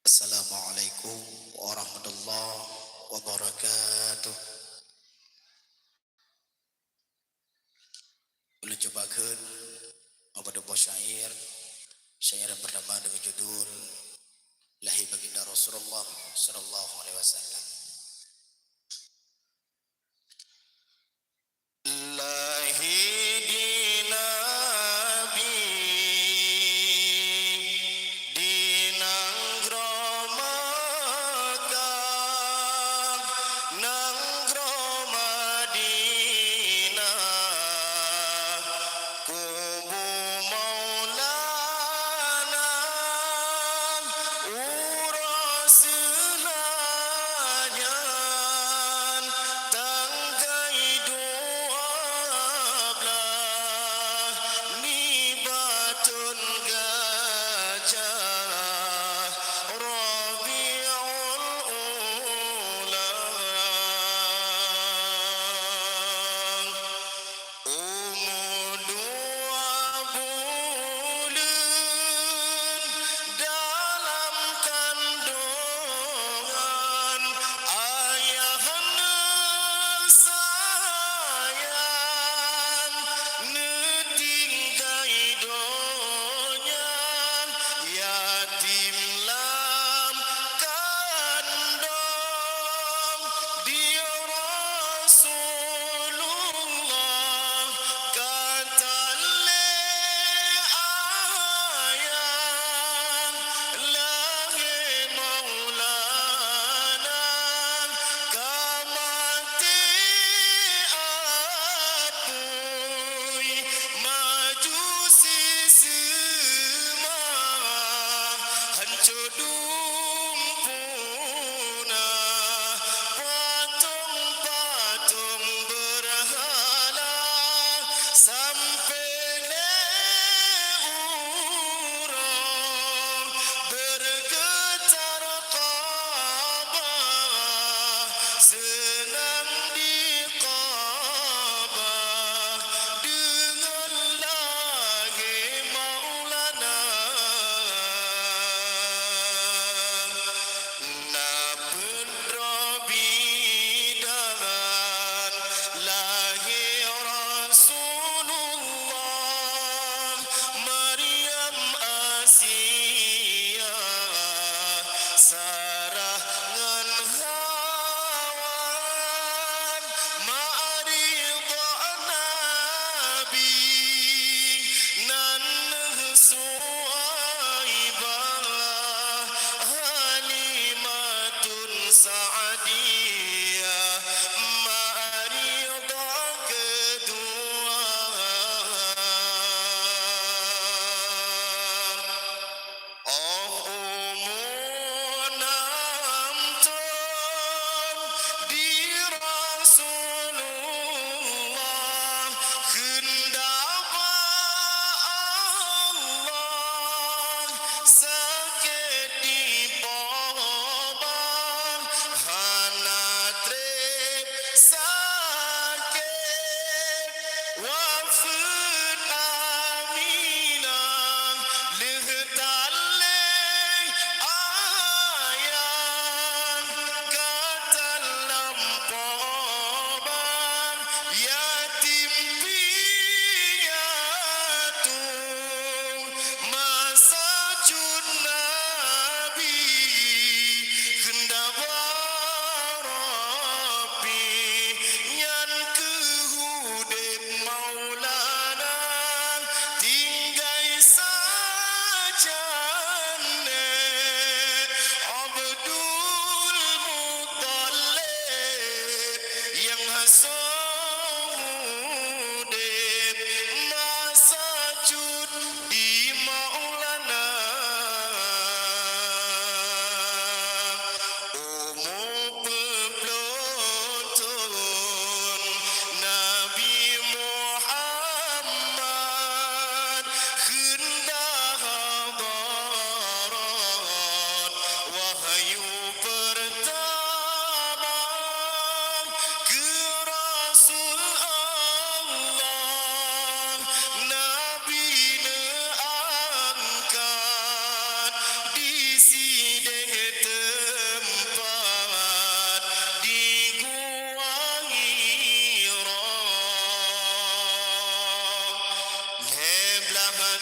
Assalamualaikum warahmatullahi wabarakatuh. Ulôn cuba kheun padub boh syair. Syair yang pertama dengan judul Lahé Baginda Rasulullah sallallahu alaihi wasallam. Lahé di Nabi di nanggroe Makkah, nanggroe Madinah, kubu Maulana, uroe seulanya. Tanggai dua blaih nibak thon gajah Rabiul Ula. Umu dua buleuen dalam kandongan, ayah neusayang, neutinggai donya, yatim lam kandong. Di Rasulullah ka tan lé ayang, lahé Maulana ka maté apui, majusi seumah hanco dumpuna, patong-patong beurhala sampoe lé uroe beureugetar Ka'bah, seunang di Ka'bah deungon lahé Maulana.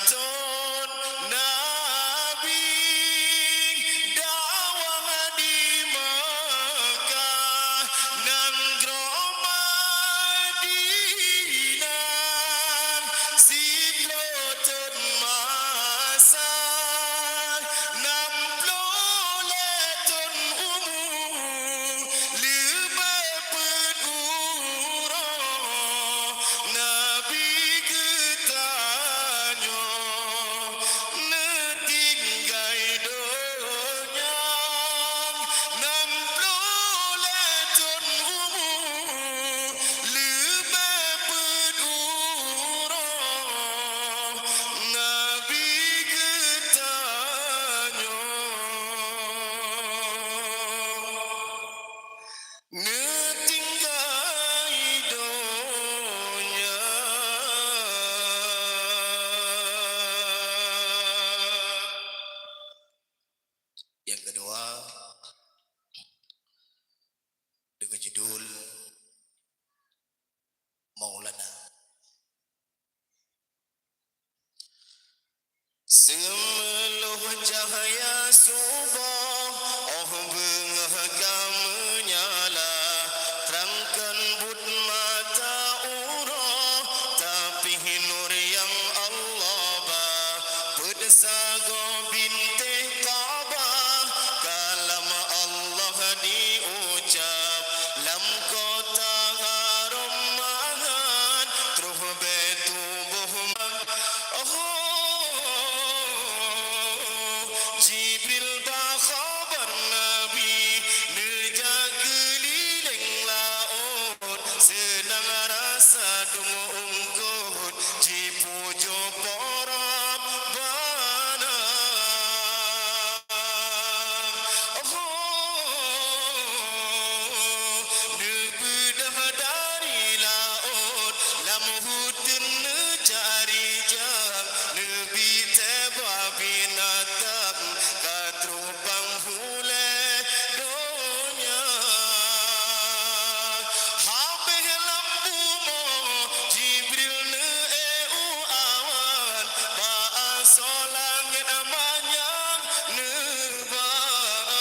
Thôn Nabi dakwah di Meukah, nanggroe Madinah, siploh thôn masa, nam ploh lhèe thôn umu, leubeh peuet uroe Nabi geutanyoe neutinggai donya, nam ploh lhèe thôn umu, leubeh peuet uroe Nabi geutanyoe neutinggai donya. Nyang keudua, deungon judul Maulana. Seumeulôh cahya suboh, 'oh beungoh ka meunyala, trangkan buet mata uroe, tapi nur nyang Allah ba. Peuet sagoe bintéh Ka'bah, kalam Allah diucap, lam kota Haram mangat, troh bèe tuboh. Oh, Jibril ba khabar Nabi, neujak keulileng laôt, seunang rasa dum eungkôt, jipujoe Po Rabbana. Oh, neubeudoh dari laôt, lam huteun neujak rijang, neubi teuba binatang, ka troh bang hulèe donya. Habéh lam bumoe, Jibril neuék u awan, bak asoe langét manyang neubang.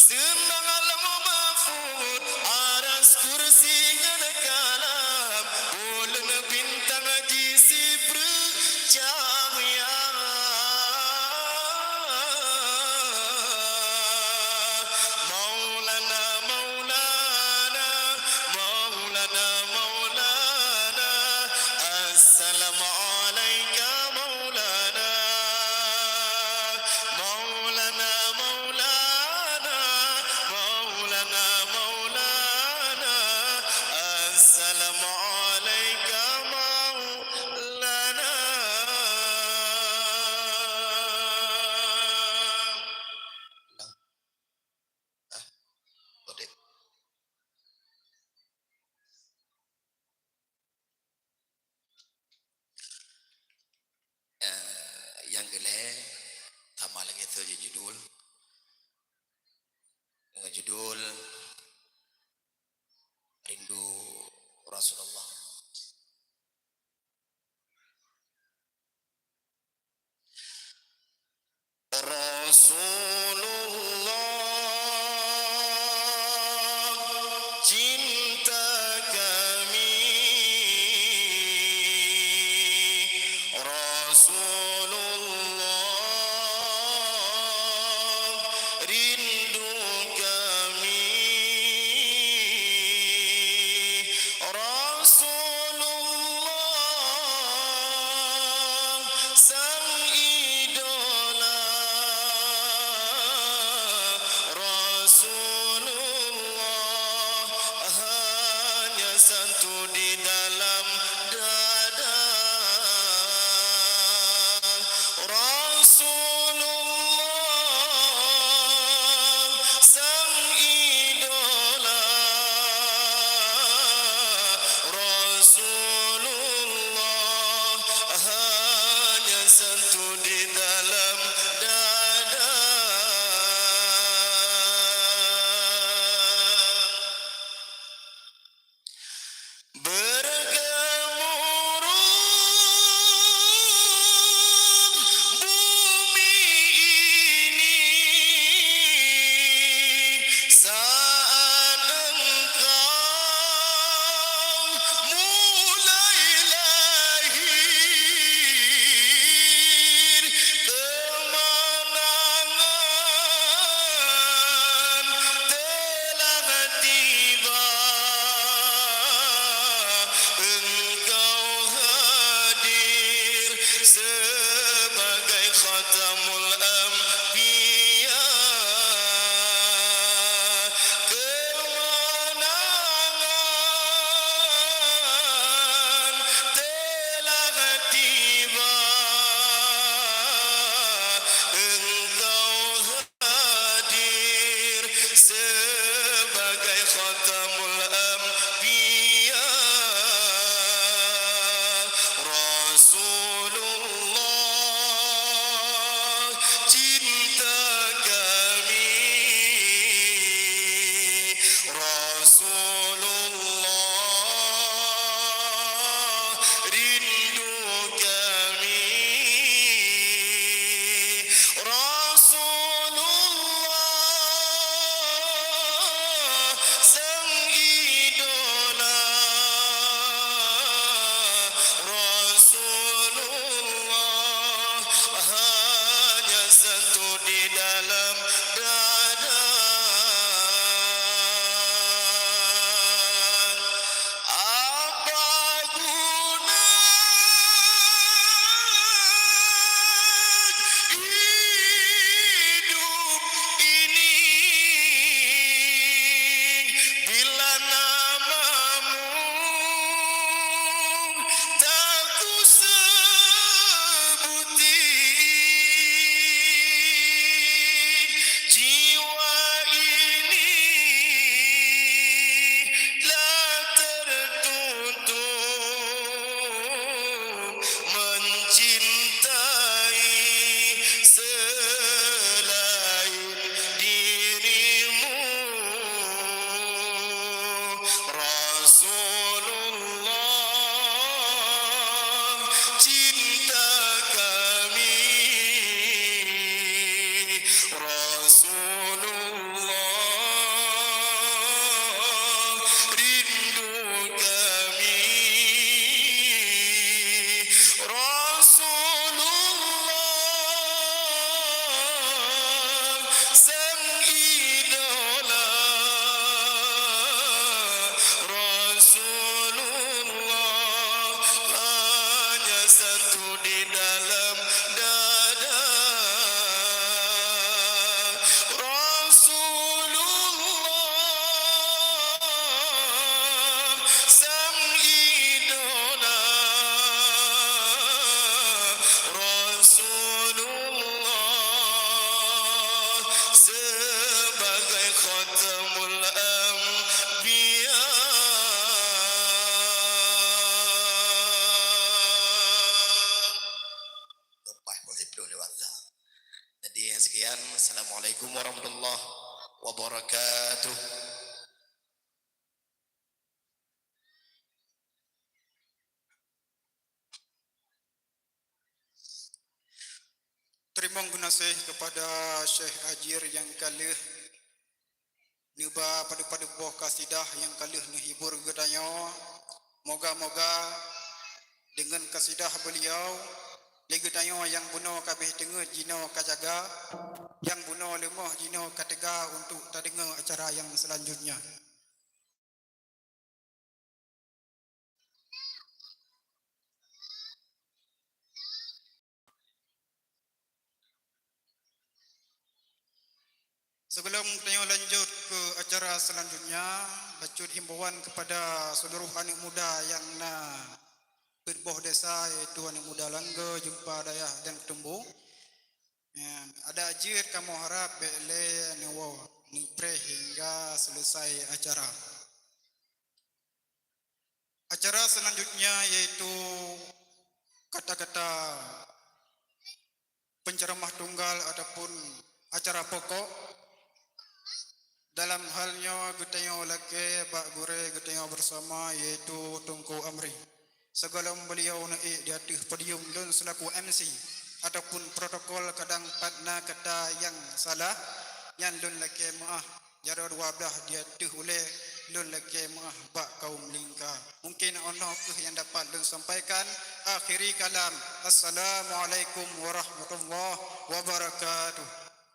Seunang Lauh Mahfud, Aras, Kursi ngon Kalam, buleuen bintang jisipreuk cahya. Maulana, Maulana, Maulana, Maulana, assalamu alaika Maulana. Maulana, Maulana, Maulana, Maulana, assalamu alaika Maulana. Eh, nyang keu lhèe, tamah lagèe su judul. Ngon judul Rindu Rasulullah. Rasulullah, cinta kami. Rasulullah, rindu kami. Rasulullah, sang idola. Rasulullah, hanya satu di dalam dada. Rasulullah, sang idola. Rasulullah, hanya satu di dalam dada. Bergemuruh Rasulullah, cinta kami. Rasulullah, rindu kami. Rasulullah, sang idola. Rasulullah, hanya satu di dalam dada. Rasulullah, sang idola. Rasulullah, sebagai khatamul anbiya. Lepas pukul sepuluh lewat. Jadi, sekian. Assalamualaikum warahmatullahi wabarakatuh. Teurimong geunaséh keupada Syekh Ajir nyang ka lheueh neuba padub-padub boh kasidah nyang ka lheueh neuhibur geutanyoe. Moga-moga deungon kasidah beuliau, lé geutanyoe nyang bunoe ka abéh teungeut jinoe ka jaga, nyang bunoe leumoh jinoe ka teuga untuk tadeungoe acara nyang seulanjutnya. Sebelum tanyoe lanjut ke acara selanjutnya, bacut himbauan kepada seluruh aneuk muda nyang na peuet boh desa, yaitu aneuk muda Langga, Jeumpa Dayah dan Keutumbong. Ya, adak jeuet kamoe harap bék lé neuwoe, neupreh hingga selesai acara. Acara selanjutnya yaitu kata-kata penceramah tunggal ataupun acara pokok. Dalam hal nyoe geutanyoe lakée bak gurée geutanyoe bersama, yaitu Teungku Amri. Sigohlom beuliau neuék di ateueh podium, lôn seulaku M C ataupun protokol kadang pat na kata nyang salah, nyan lôn lakée meuáh. Jaroe dua blaih di ateueh ulée, lôn lakée meuáh bak kaum lingka. Mungken 'oh noe kheueh nyang dapat lôn sampaikan. Akhiri kalam. Assalamualaikum warahmatullahi wabarakatuh.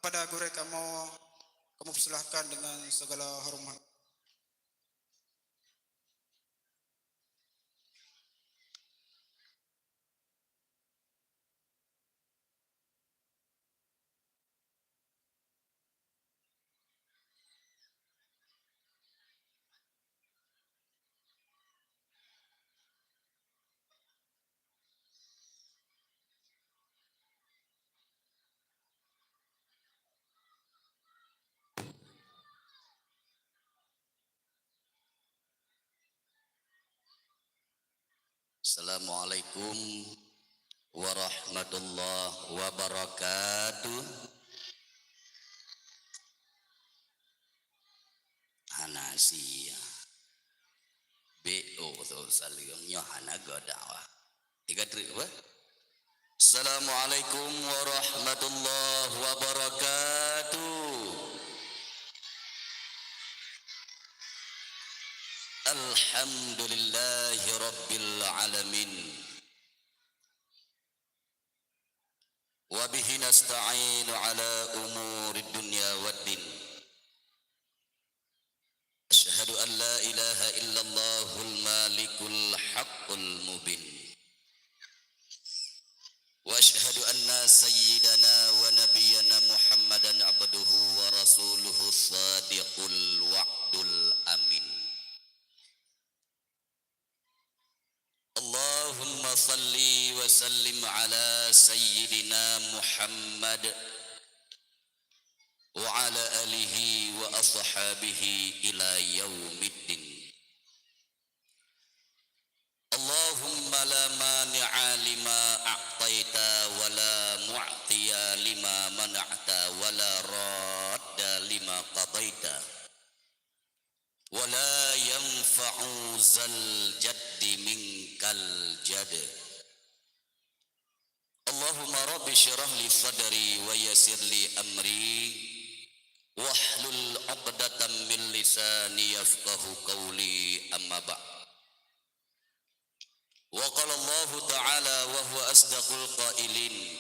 Pada gurée kamoe, kamoe peusilahkan dengan segala hormat. Assalamualaikum warahmatullahi wabarakatuh. Hana sia. B O tu saleuem nyoe hana geudakwah. Tiga trik apa? Assalamualaikum warahmatullahi wabarakatuh. Alhamdulillahi rabbil alamin. Wa bihi nasta'inu ala umurid dunya waddin. Asyhadu an la ilaha illallahul malikul haqqul mubin. Wa asyhadu anna sayyidana wa nabiyyana Muhammadan abduhu wa rasuluhu shadiqul wa'dul amin. Allahumma salli wa sallim ala sayyidina Muhammad wa ala alihi wa ashabihi ila yaumiddin. Allahumma la mani'a lima a'taita wa la mu'tiya lima mana'ta wa la radda lima qadaita. Wa la yanfa ينفع ذا الجد منك الجد. اللهم رب اشرح لي صدري ويسر لي أمري واحلل عقدة من لساني يفقه قولي. أما بعد. وقال الله تعالى وهو أصدق القائلين: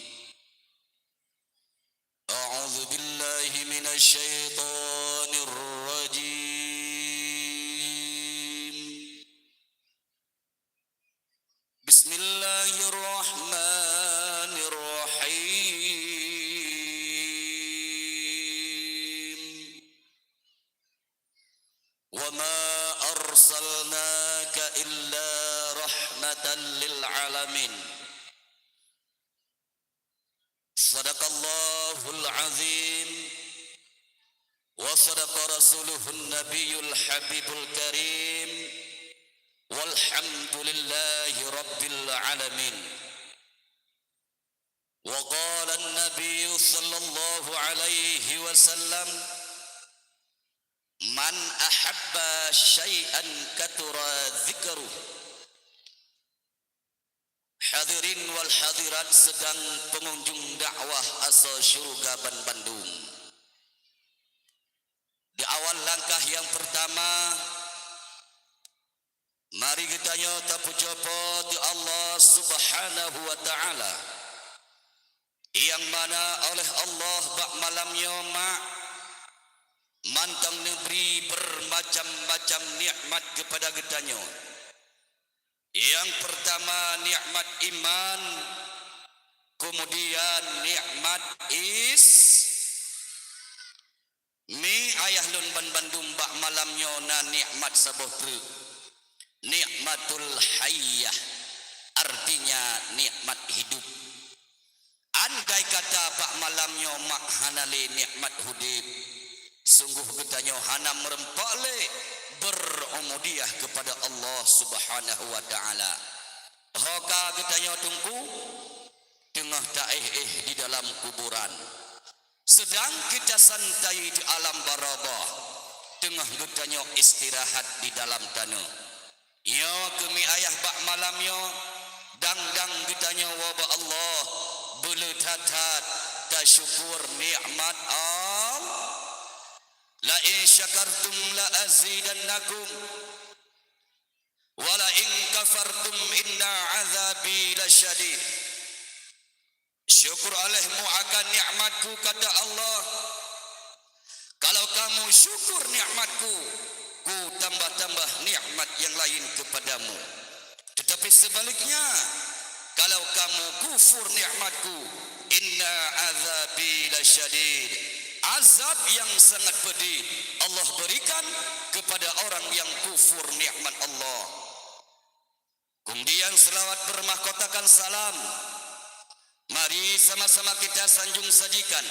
أعوذ بالله من الشيطان الرجيم. بسم الله الرحمن الرحيم. وما أرسلناك إلا رحمة للعالمين. صدق الله العظيم وصدق رسوله النبي الحبيب الكريم، والحمد لله رب العالمين. وقال النبي صلى الله عليه وسلم: من أحب شيئا كثر ذكره. Hadirin wal hadirat sidang pengunjung dakwah asoe syeuruga banbandum. Di awal langkah nyang peurtama, mari geutanyoe tapujoe Po teu Allah Subhanahu wa Ta'ala, nyang mana oleh Allah bak malam nyoe mak mantong neubri beurmacam-macam nikmat keupada geutanyoe. Nyang peurtama nikmat iman, keumudian nikmat is-, Mi ayah lôn banbandum bak malam nyoe na nikmat saboh treuk. Nikmatul hayyah, artinya nikmat hidup. Andai kata bak malam nyoe mak hana lé nikmat udeb, sunggoh geutanyoe hana meureumpok lé beur'ubudiah keupada Allah Subhanahu wa Ta'ala. Ho ka geutanyoe Teungku, teungoh taéh-éh di dalam kuburan. Seudang kita santai di alam barzakh, teungoh geutanyoe istirahat di dalam tanoh. Nyoe keuh mi ayah bak malam nyoe, dang-dang geutanyoe woe bak Allah, beuleueh that-that tasyukur nikmat Allah. La in syakartum la azidannakum, wa la in kafartum inna azabi lasyadid. Syukur olehmu akan nikmat-Ku, kata Allah. Kalau kamu syukur nikmat-Ku, Ku tambah-tambah nikmat yang lain kepadamu. Tetapi sebaliknya, kalau kamu kufur nikmat-Ku, inna azabi lasyadid. Azab yang sangat pedih Allah berikan kepada orang yang kufur nikmat Allah. Kemudian selawat bermahkotakan salam. Mari sama-sama kita sanjung sajikan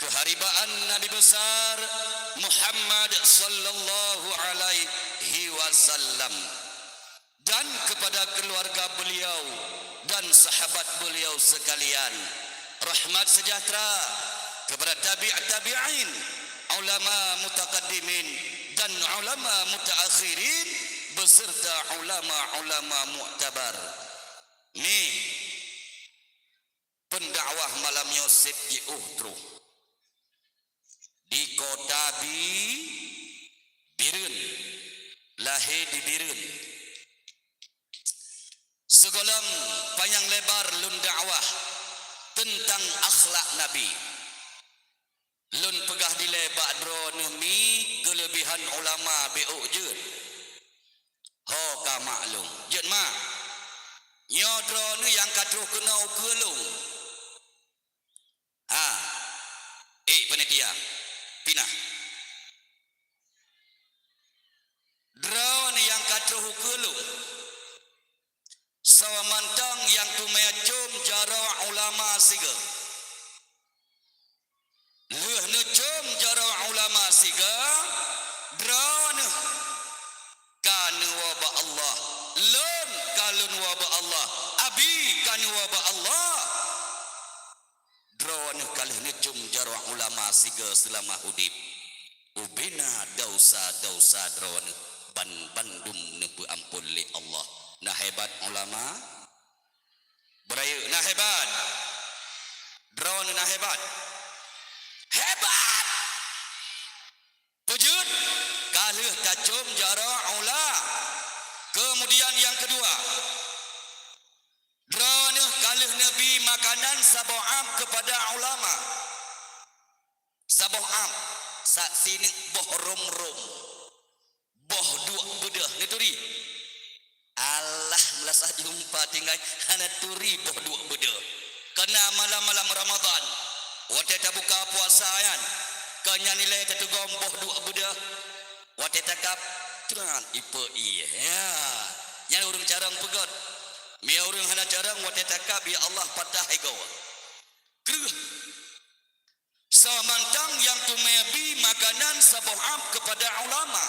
keharibaan Nabi besar Muhammad sallallahu alaihi wasallam dan kepada keluarga beliau dan sahabat beliau sekalian. Rahmat sejahtera kepada tabi' tabi'in, ulama mutakaddimin dan ulama mutaakhirin beserta ulama-ulama muktabar. Nih, pendakwah malam nyoe seb jiôh troh di kota Bi-, Bireuen, lahé di Bireuen. Sigohlom panyang lebar lôn dakwah teuntang akhlak Nabi. Lôn peugah dilée bak droeneuh mi keuleubehan ulama beuôk jeuet. Ho ka maklum. Jeuet mak. Nyoe droeneuh nyang ka troh keunoe ukeue lôn. Ha. Eh, panitia. Pinah. Droeneuh nyang ka troh ukeue lôn. Sawa mantong nyang teumé com jaroe ulama sigoe. Lheueh neucom jaroe ulama sigoe, droeneuh ka neuwoe bak Allah, lôn ka lôn woe bak Allah, Abi ka neuwoe bak Allah. Droeneuh ka lheueh neucom jaroe ulama sigoe seulama udeb, ubena desya-desya droeneuh ban-ban Hebat ulama. Beurayeuk na hebat. Droeneuh na hebat. Hebat! Peue jeuet? Ka lheueh tacöm jaroe ula. Kemudian nyang keudua, droeneuh ka lheueh neubri makanan saboh am keupada ulama. Saboh am, sa-, sineuk boh rom-rom. Boh duek beudôh neuturi. Alah, meulasah jumpa tinggai hana turi boh duek beudôh. Keuna malam-malam Ramadhan, watée tabuka puasa nyan, kon nyan ilée tatugom boh duek beudôh. Watée takab, tran ipe ié. Ya, nyan ureuëng carông peugét. Meunyoe ureuëng hana carông, watée takab, ya Allah, patah igoe. Kreueh. Soe mantong nyang teumé bi makanan saboh ab keupada ulama,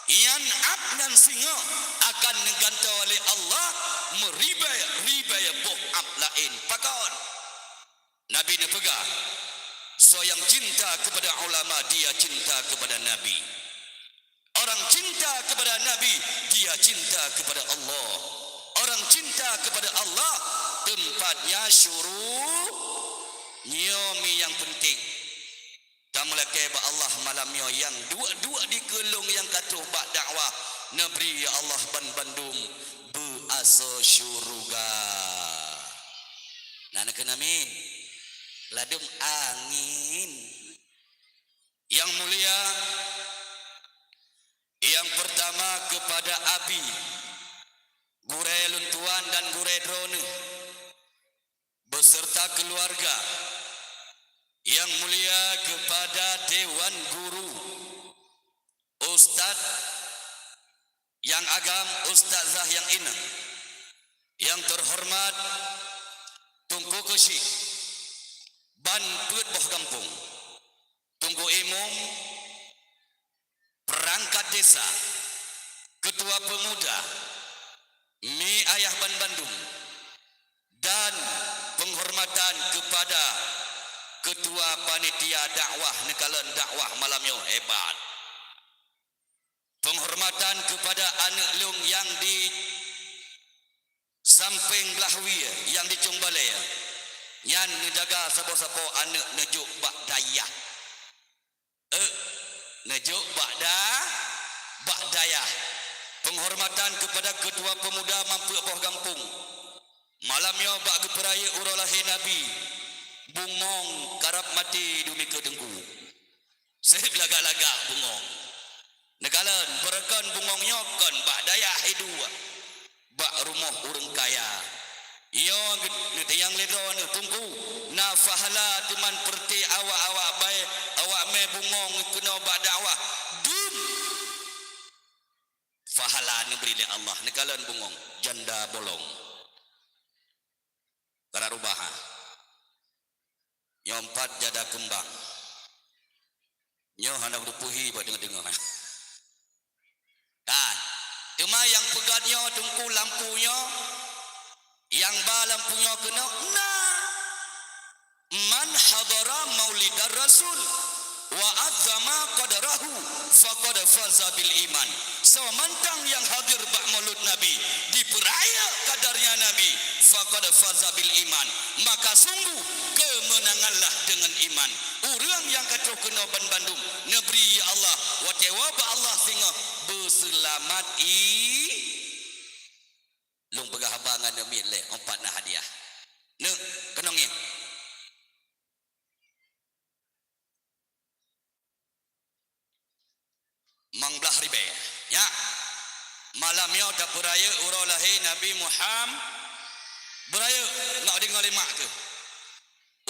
nyan ab nyan singoh akan neugantoe lé Allah meuribèe-ribèe boh ab laén. Pakon? Nabi neupeugah, "Soe nyang cinta keupada ulama, dia cinta keupada Nabi." Orang cinta kepada Nabi, dia cinta kepada Allah. Orang cinta kepada Allah, tempatnya syuru-, nyoe mi nyang penting. Tameulakée bak Allah malam nyoe nyang duek-duek di keulong nyang ka troh bak dakwah, neubri ya Allah ban bandum beuasoe syuruga. Na neukheun amin. Ladum angin. Yang mulia, yang pertama kepada Abi, gurée lôn tuan dan gurée droeneuh, beserta keluarga. Yang mulia kepada Dewan Guru, Ustaz yang agam, Ustazah yang inong, yang terhormat Teungku Keuchik, ban peuet boh gampông, Teungku Imum, perangkat desa, ketua pemuda, mi ayah ban bandum, dan penghormatan kepada ketua panitia dakwah neukalon dakwah malam nyoe hebat. Penghormatan kepada aneuk lôn nyang di sampéng blah wie nyang di Cong Balée, nyan neujaga saboh-saboh aneuk neujok bak dayah. Eh, neujok bak da-, bak dayah. Penghormatan kepada ketua pemuda man peuet boh gampông. Malam nyoe bak geupeurayeuk uroe lahé Nabi, bungöng karab maté dumikeue teungku. Seb lagak-lagak bungöng. Neukalon, beureukan bungöng nyoe kon bak dayah, hai dua. Bak rumoh ureuëng kaya. Nyoe geu-, neutanyong lé droeneuh, Teungku, na pahala teuma peureuté awak-awak baé, awak mé bungöng keunoe bak dakwah. Dum! Pahala neubri lé Allah, neukalon bungöng, janda bolong. Karab rubah, ha. Nyoe empat janda keumbang. Nyoe hana beuteupeue hi bak deungoe-deungoe. Kan? Teuma nyang peugah nyoe Teungku lampu nyoe, nyang ba lampu nyoe keunoe na. Man hadara maulidar rasul wa azzama qadrahu faqad faza bil iman. Soe mantong nyang hadir bak maulud Nabi, dipeurayeuk kadarnya Nabi, faqad faza bil iman, maka sungguh keumeunanganlah deungon iman. Ureuëng nyang ka troh keunoe ban bandum, neubri ya Allah, watée woe bak Allah singoh beuseulamat i-, lôn peugah haba ngon neumiet lé, empat na hadiah. Neuk, keunong ngieng. Mang blah ribée. Nyak. Malam nyoe tapeurayeuk uroe lahé Nabi Muham-, beurayeuk, nyak deungoe lé mak keuh.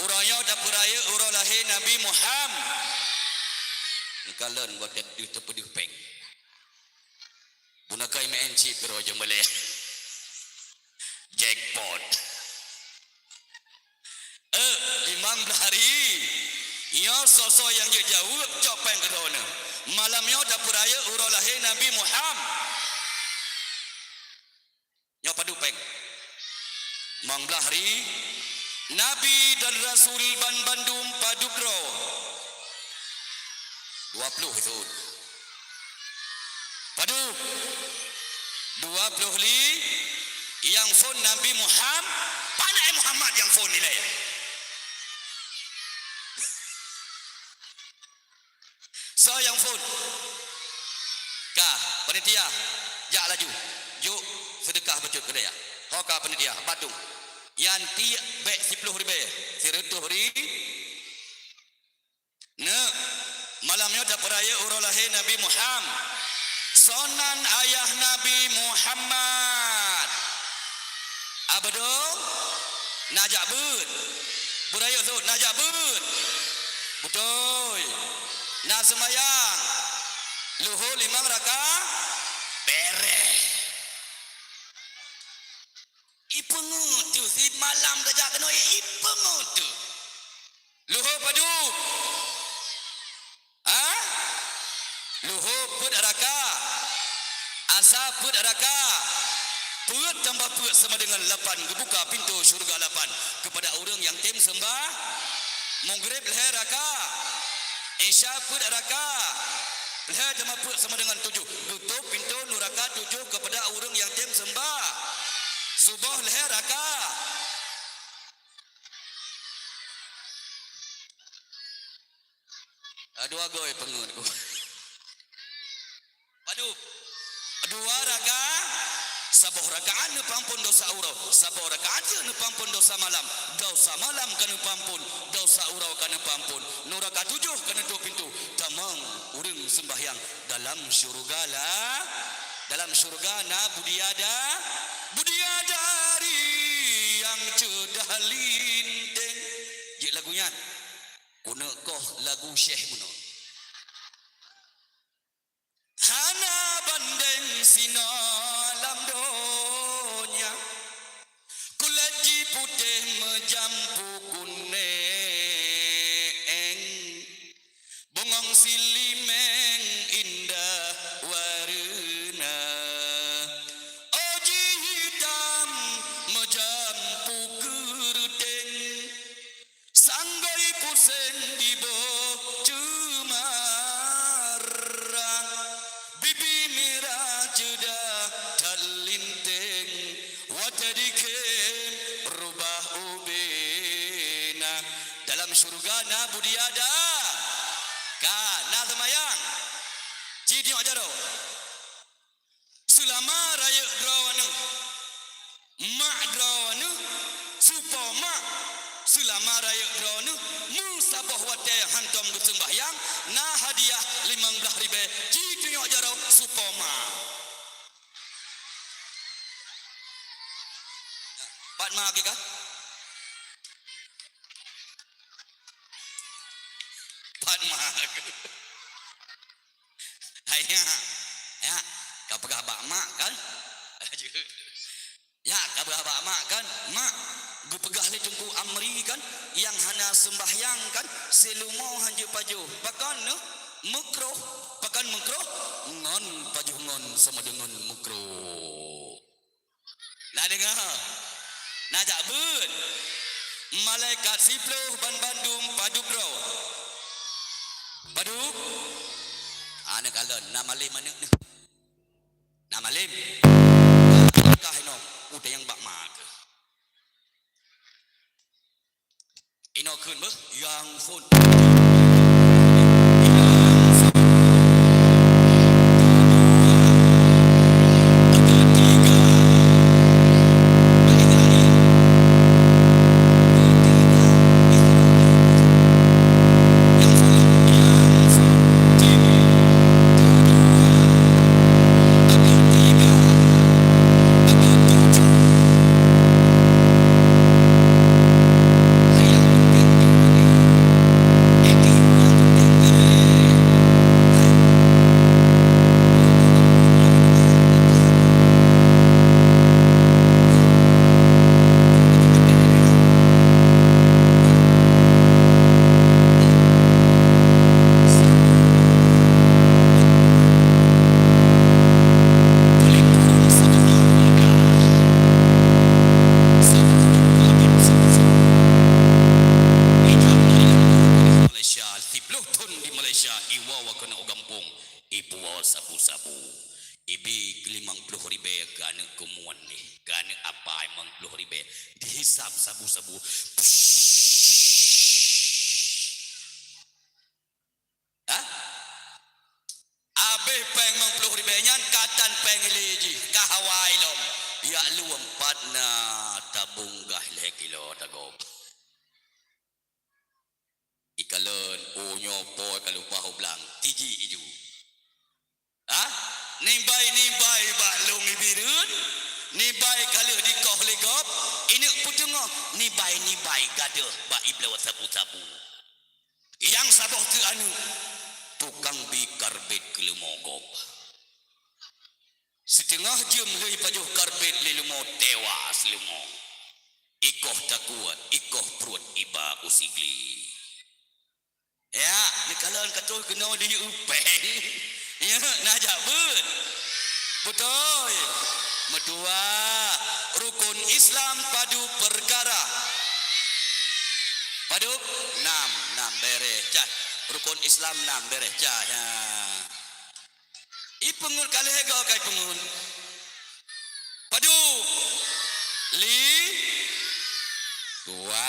Uroe nyoe tapeurayeuk uroe lahé Nabi Muham-, neukalon watée deuh teupeudeuh péng. Bunoe kai meu'en cit keudroe jeuem balée. Jackpot. Eh, limong blah hari. Nyoe soe-soe nyang jeuet jaweueb cok péng keudroe nyoe. Malam nyoe tapeurayeuk uroe lahé Nabi Muham-, nyoe padub péng. Limong blah hari. Nabi dan Rasul ban bandum padub droe. Dua ploh itu. Padub. Dua ploh li-, Nyang phon Nabi Muham-, panak Muhammad nyang phon ilèe. Soe nyang phon? Ka, panitia, jak laju. Juk seudeukah bacut keudè. Ho ka panitia, batu. Nyan tiek bèk siploh ribèe, sireutôh ri-, Neuk, malam nyoe tapeurayeuk uroe lahé Nabi Muham-, soe nan ayah Nabi Muhammad. Abdul, na jak beuet. Beurayeuk sot, na jak beuet. Beutôi. Na seumayang. Luhô limong raka-, bèrèh. Ipeungeut teuh, simalam tajak keunoe, ipeungeut teuh. Luhô padub? Ha? Luhô peuet raka. Asa peuet raka. Peuet tambah peuet sama dengan lapan. Geubuka pintoe syeuruga lapan keupada ureueng nyang tem seumbah. Maghrib lhèe raka. Isya peuet raka. Lhèe tambah peuet sama dengan tujoh. Geutôp pintoe nuraka tujoh keupada ureueng nyang tem seumbah. Suboh lhèe raka. Ah, dua goe peungeut ku. Padub? Dua raka, saboh rakaat neupeuampon dosa uroe, saboh rakaat jeuet neupeuampon dosa malam, dosa malam ka neupeuampon, dosa uroe ka neupeuampon, nuraka tujoh ka neutôp pintoe, tamong ureueng seumbahyang dalam syeuruga la, dalam syeuruga na budiada-, budiadari nyang ceudah linteng. Jeuet lagu nyan. Keuneuk koh lagu Syekh bunoe. Hana bandeng sinoe lam donya, kulét jih putéh meujampu kuneng, bungong silimeng indah wareuna, oh jih hitam meujampu keureuteng. Sanggôi puseng diboh ceumarang, bibi mirah ceudah that linteng, watèe dikhem rubah ubena. Dalam syeuruga na budiada, ka na seumayang. Ci tiok jaroe. Seulama rayeuk droeneuh, mak droeneuh, supo mak, seulama rayeuk droeneuh, meusaboh watèe hantom geuseumbahyang, na hadiah limong blaih ribèe, ci tunyok jaroe supo mak. Pat mak kah? Pat mak. Hai, nyak, nyak, kapeugah bak mak kan? Ya, kapeugah bak mak kan? Mak, geupeugah lé Teungku Amri kan, nyang hana seumbahyang kan, silumoe hanjeuet pajoh. Pakon neuh? Meukroh. Pakon meukroh? Ngon pajoh ngon sama deungon meukroh. Na deungoe? Na jak beuet? Malaikat siploh banbandum padub droe. Padub? Aneuk kalon, na malem aneuk nyoe. Na malem. Kah inoe, udeb nyang bak ma keuh. Inoe kheun beuh, nyang phôn. Malaysia, siploh thôn di Malaysia, iwoe keunoe u gampông, ipuwoe sabu-sabu, ibi limong ploh ribèe keu aneuk keumuan nyoe, keu aneuk ploh ribèe. Dihisab sabu-sabu. Hah? Abéh péng limong ploh ribèe nyan, ka tan péng lé jih, ka hawa ilom. Jak lôn pat na tabong gah lhèe kilo tagob. Ikalon, oh nyoe po ka lumpah u blang, tiji iju. Hah? Nibai-nibai bak lôn ié bireuen, nibai ka lheueh dikoh lé gob, ineuk peuteungoh, nibai-nibai gadôh bak ibloe sabu-sabu. Nyang saboh teuk aneuk, tukang bi karbet keu leumo gob. Siteungoh jeuem lheueh ipajoh karbet lé leumo, tewas leumo. Ikoh takuet, ikoh pruet iba u Sigli. Ya, neukalon ka troh keunoe di Upeng. Ya, na jak beuet. Beutôi. Meutuah, rukon Islam padub peukara? Padub? Nam, nam, bereh. Cah. Rukon Islam nam, bereh. Cah. Ya. Ipeungeut ka lhèe goe ka ipeungeut. Padub? Li-, dua.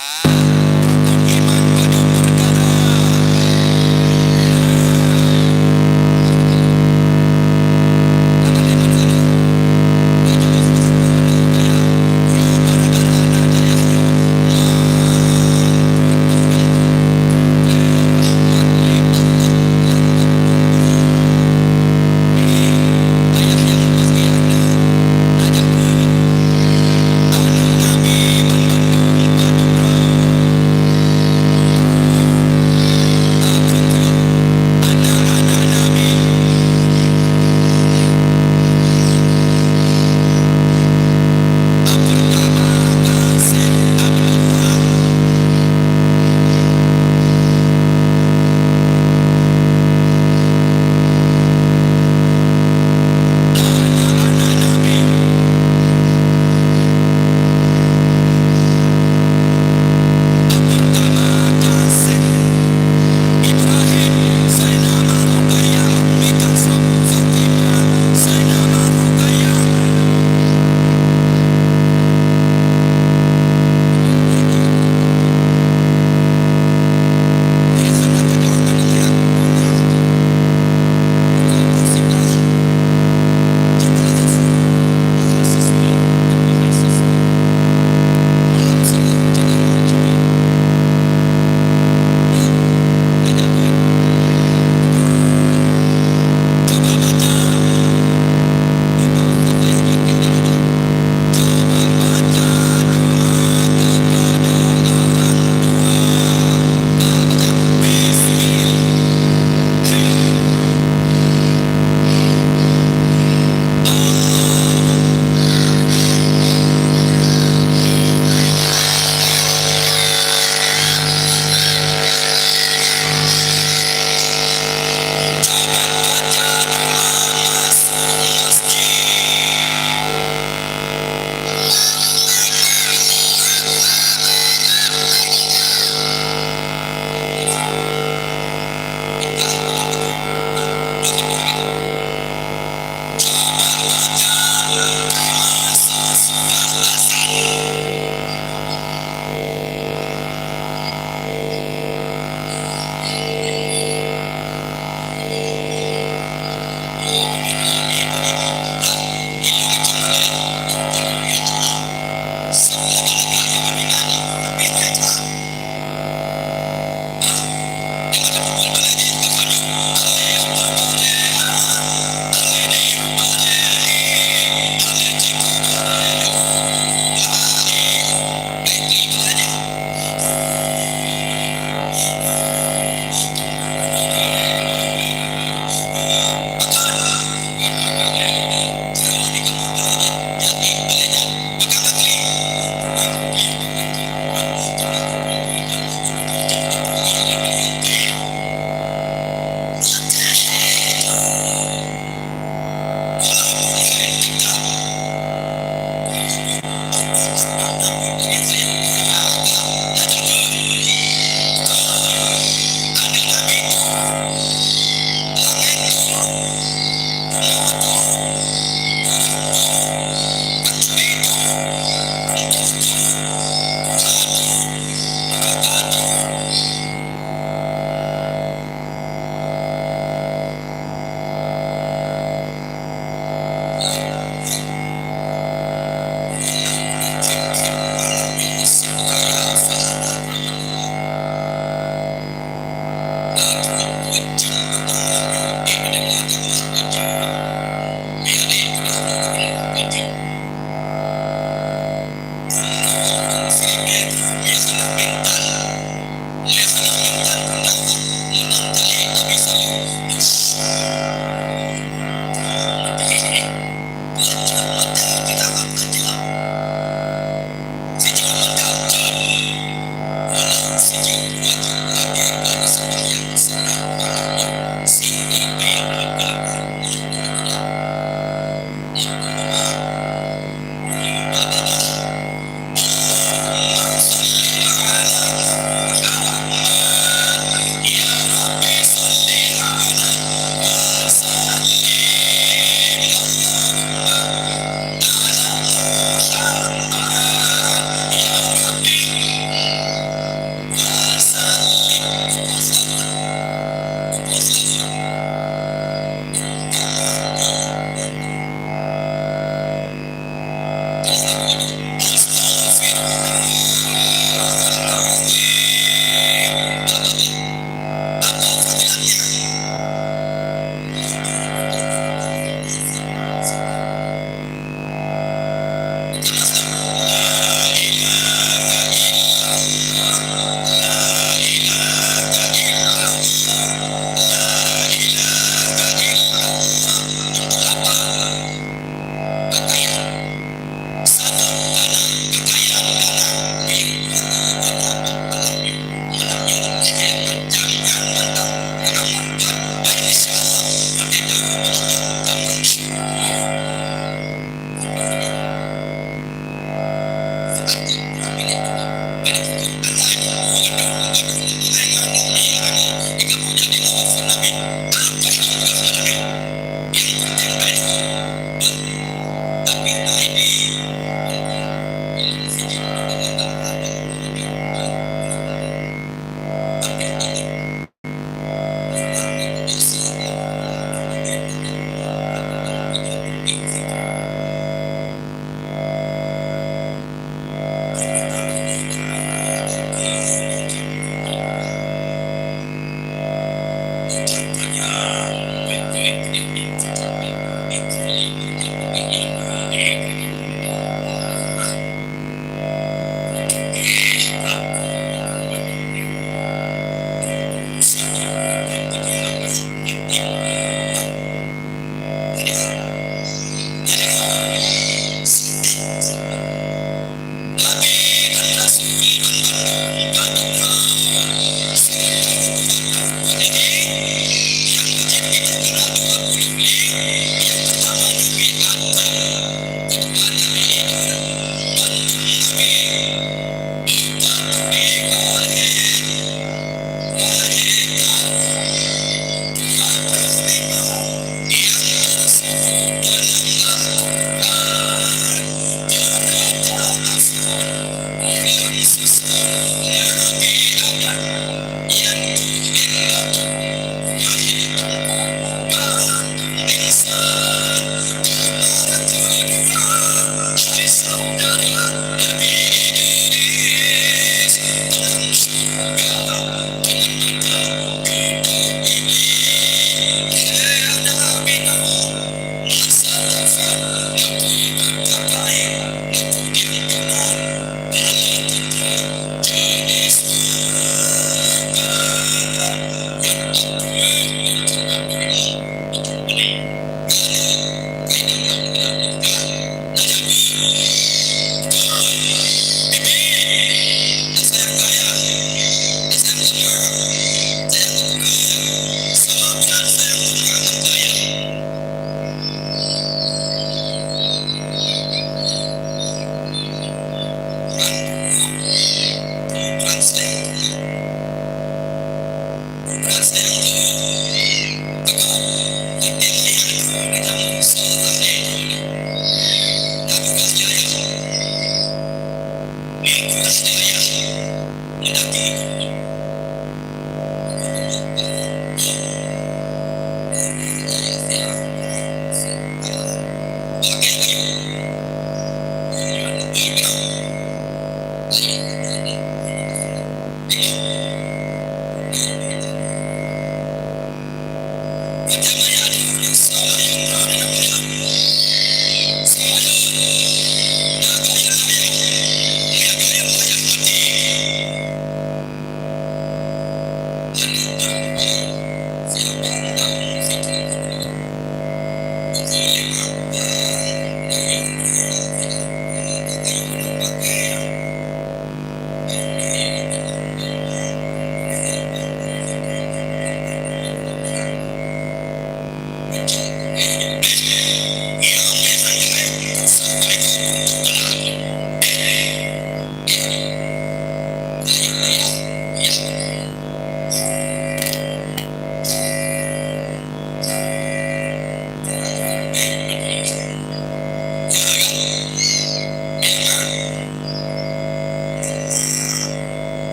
Iman padub peukara?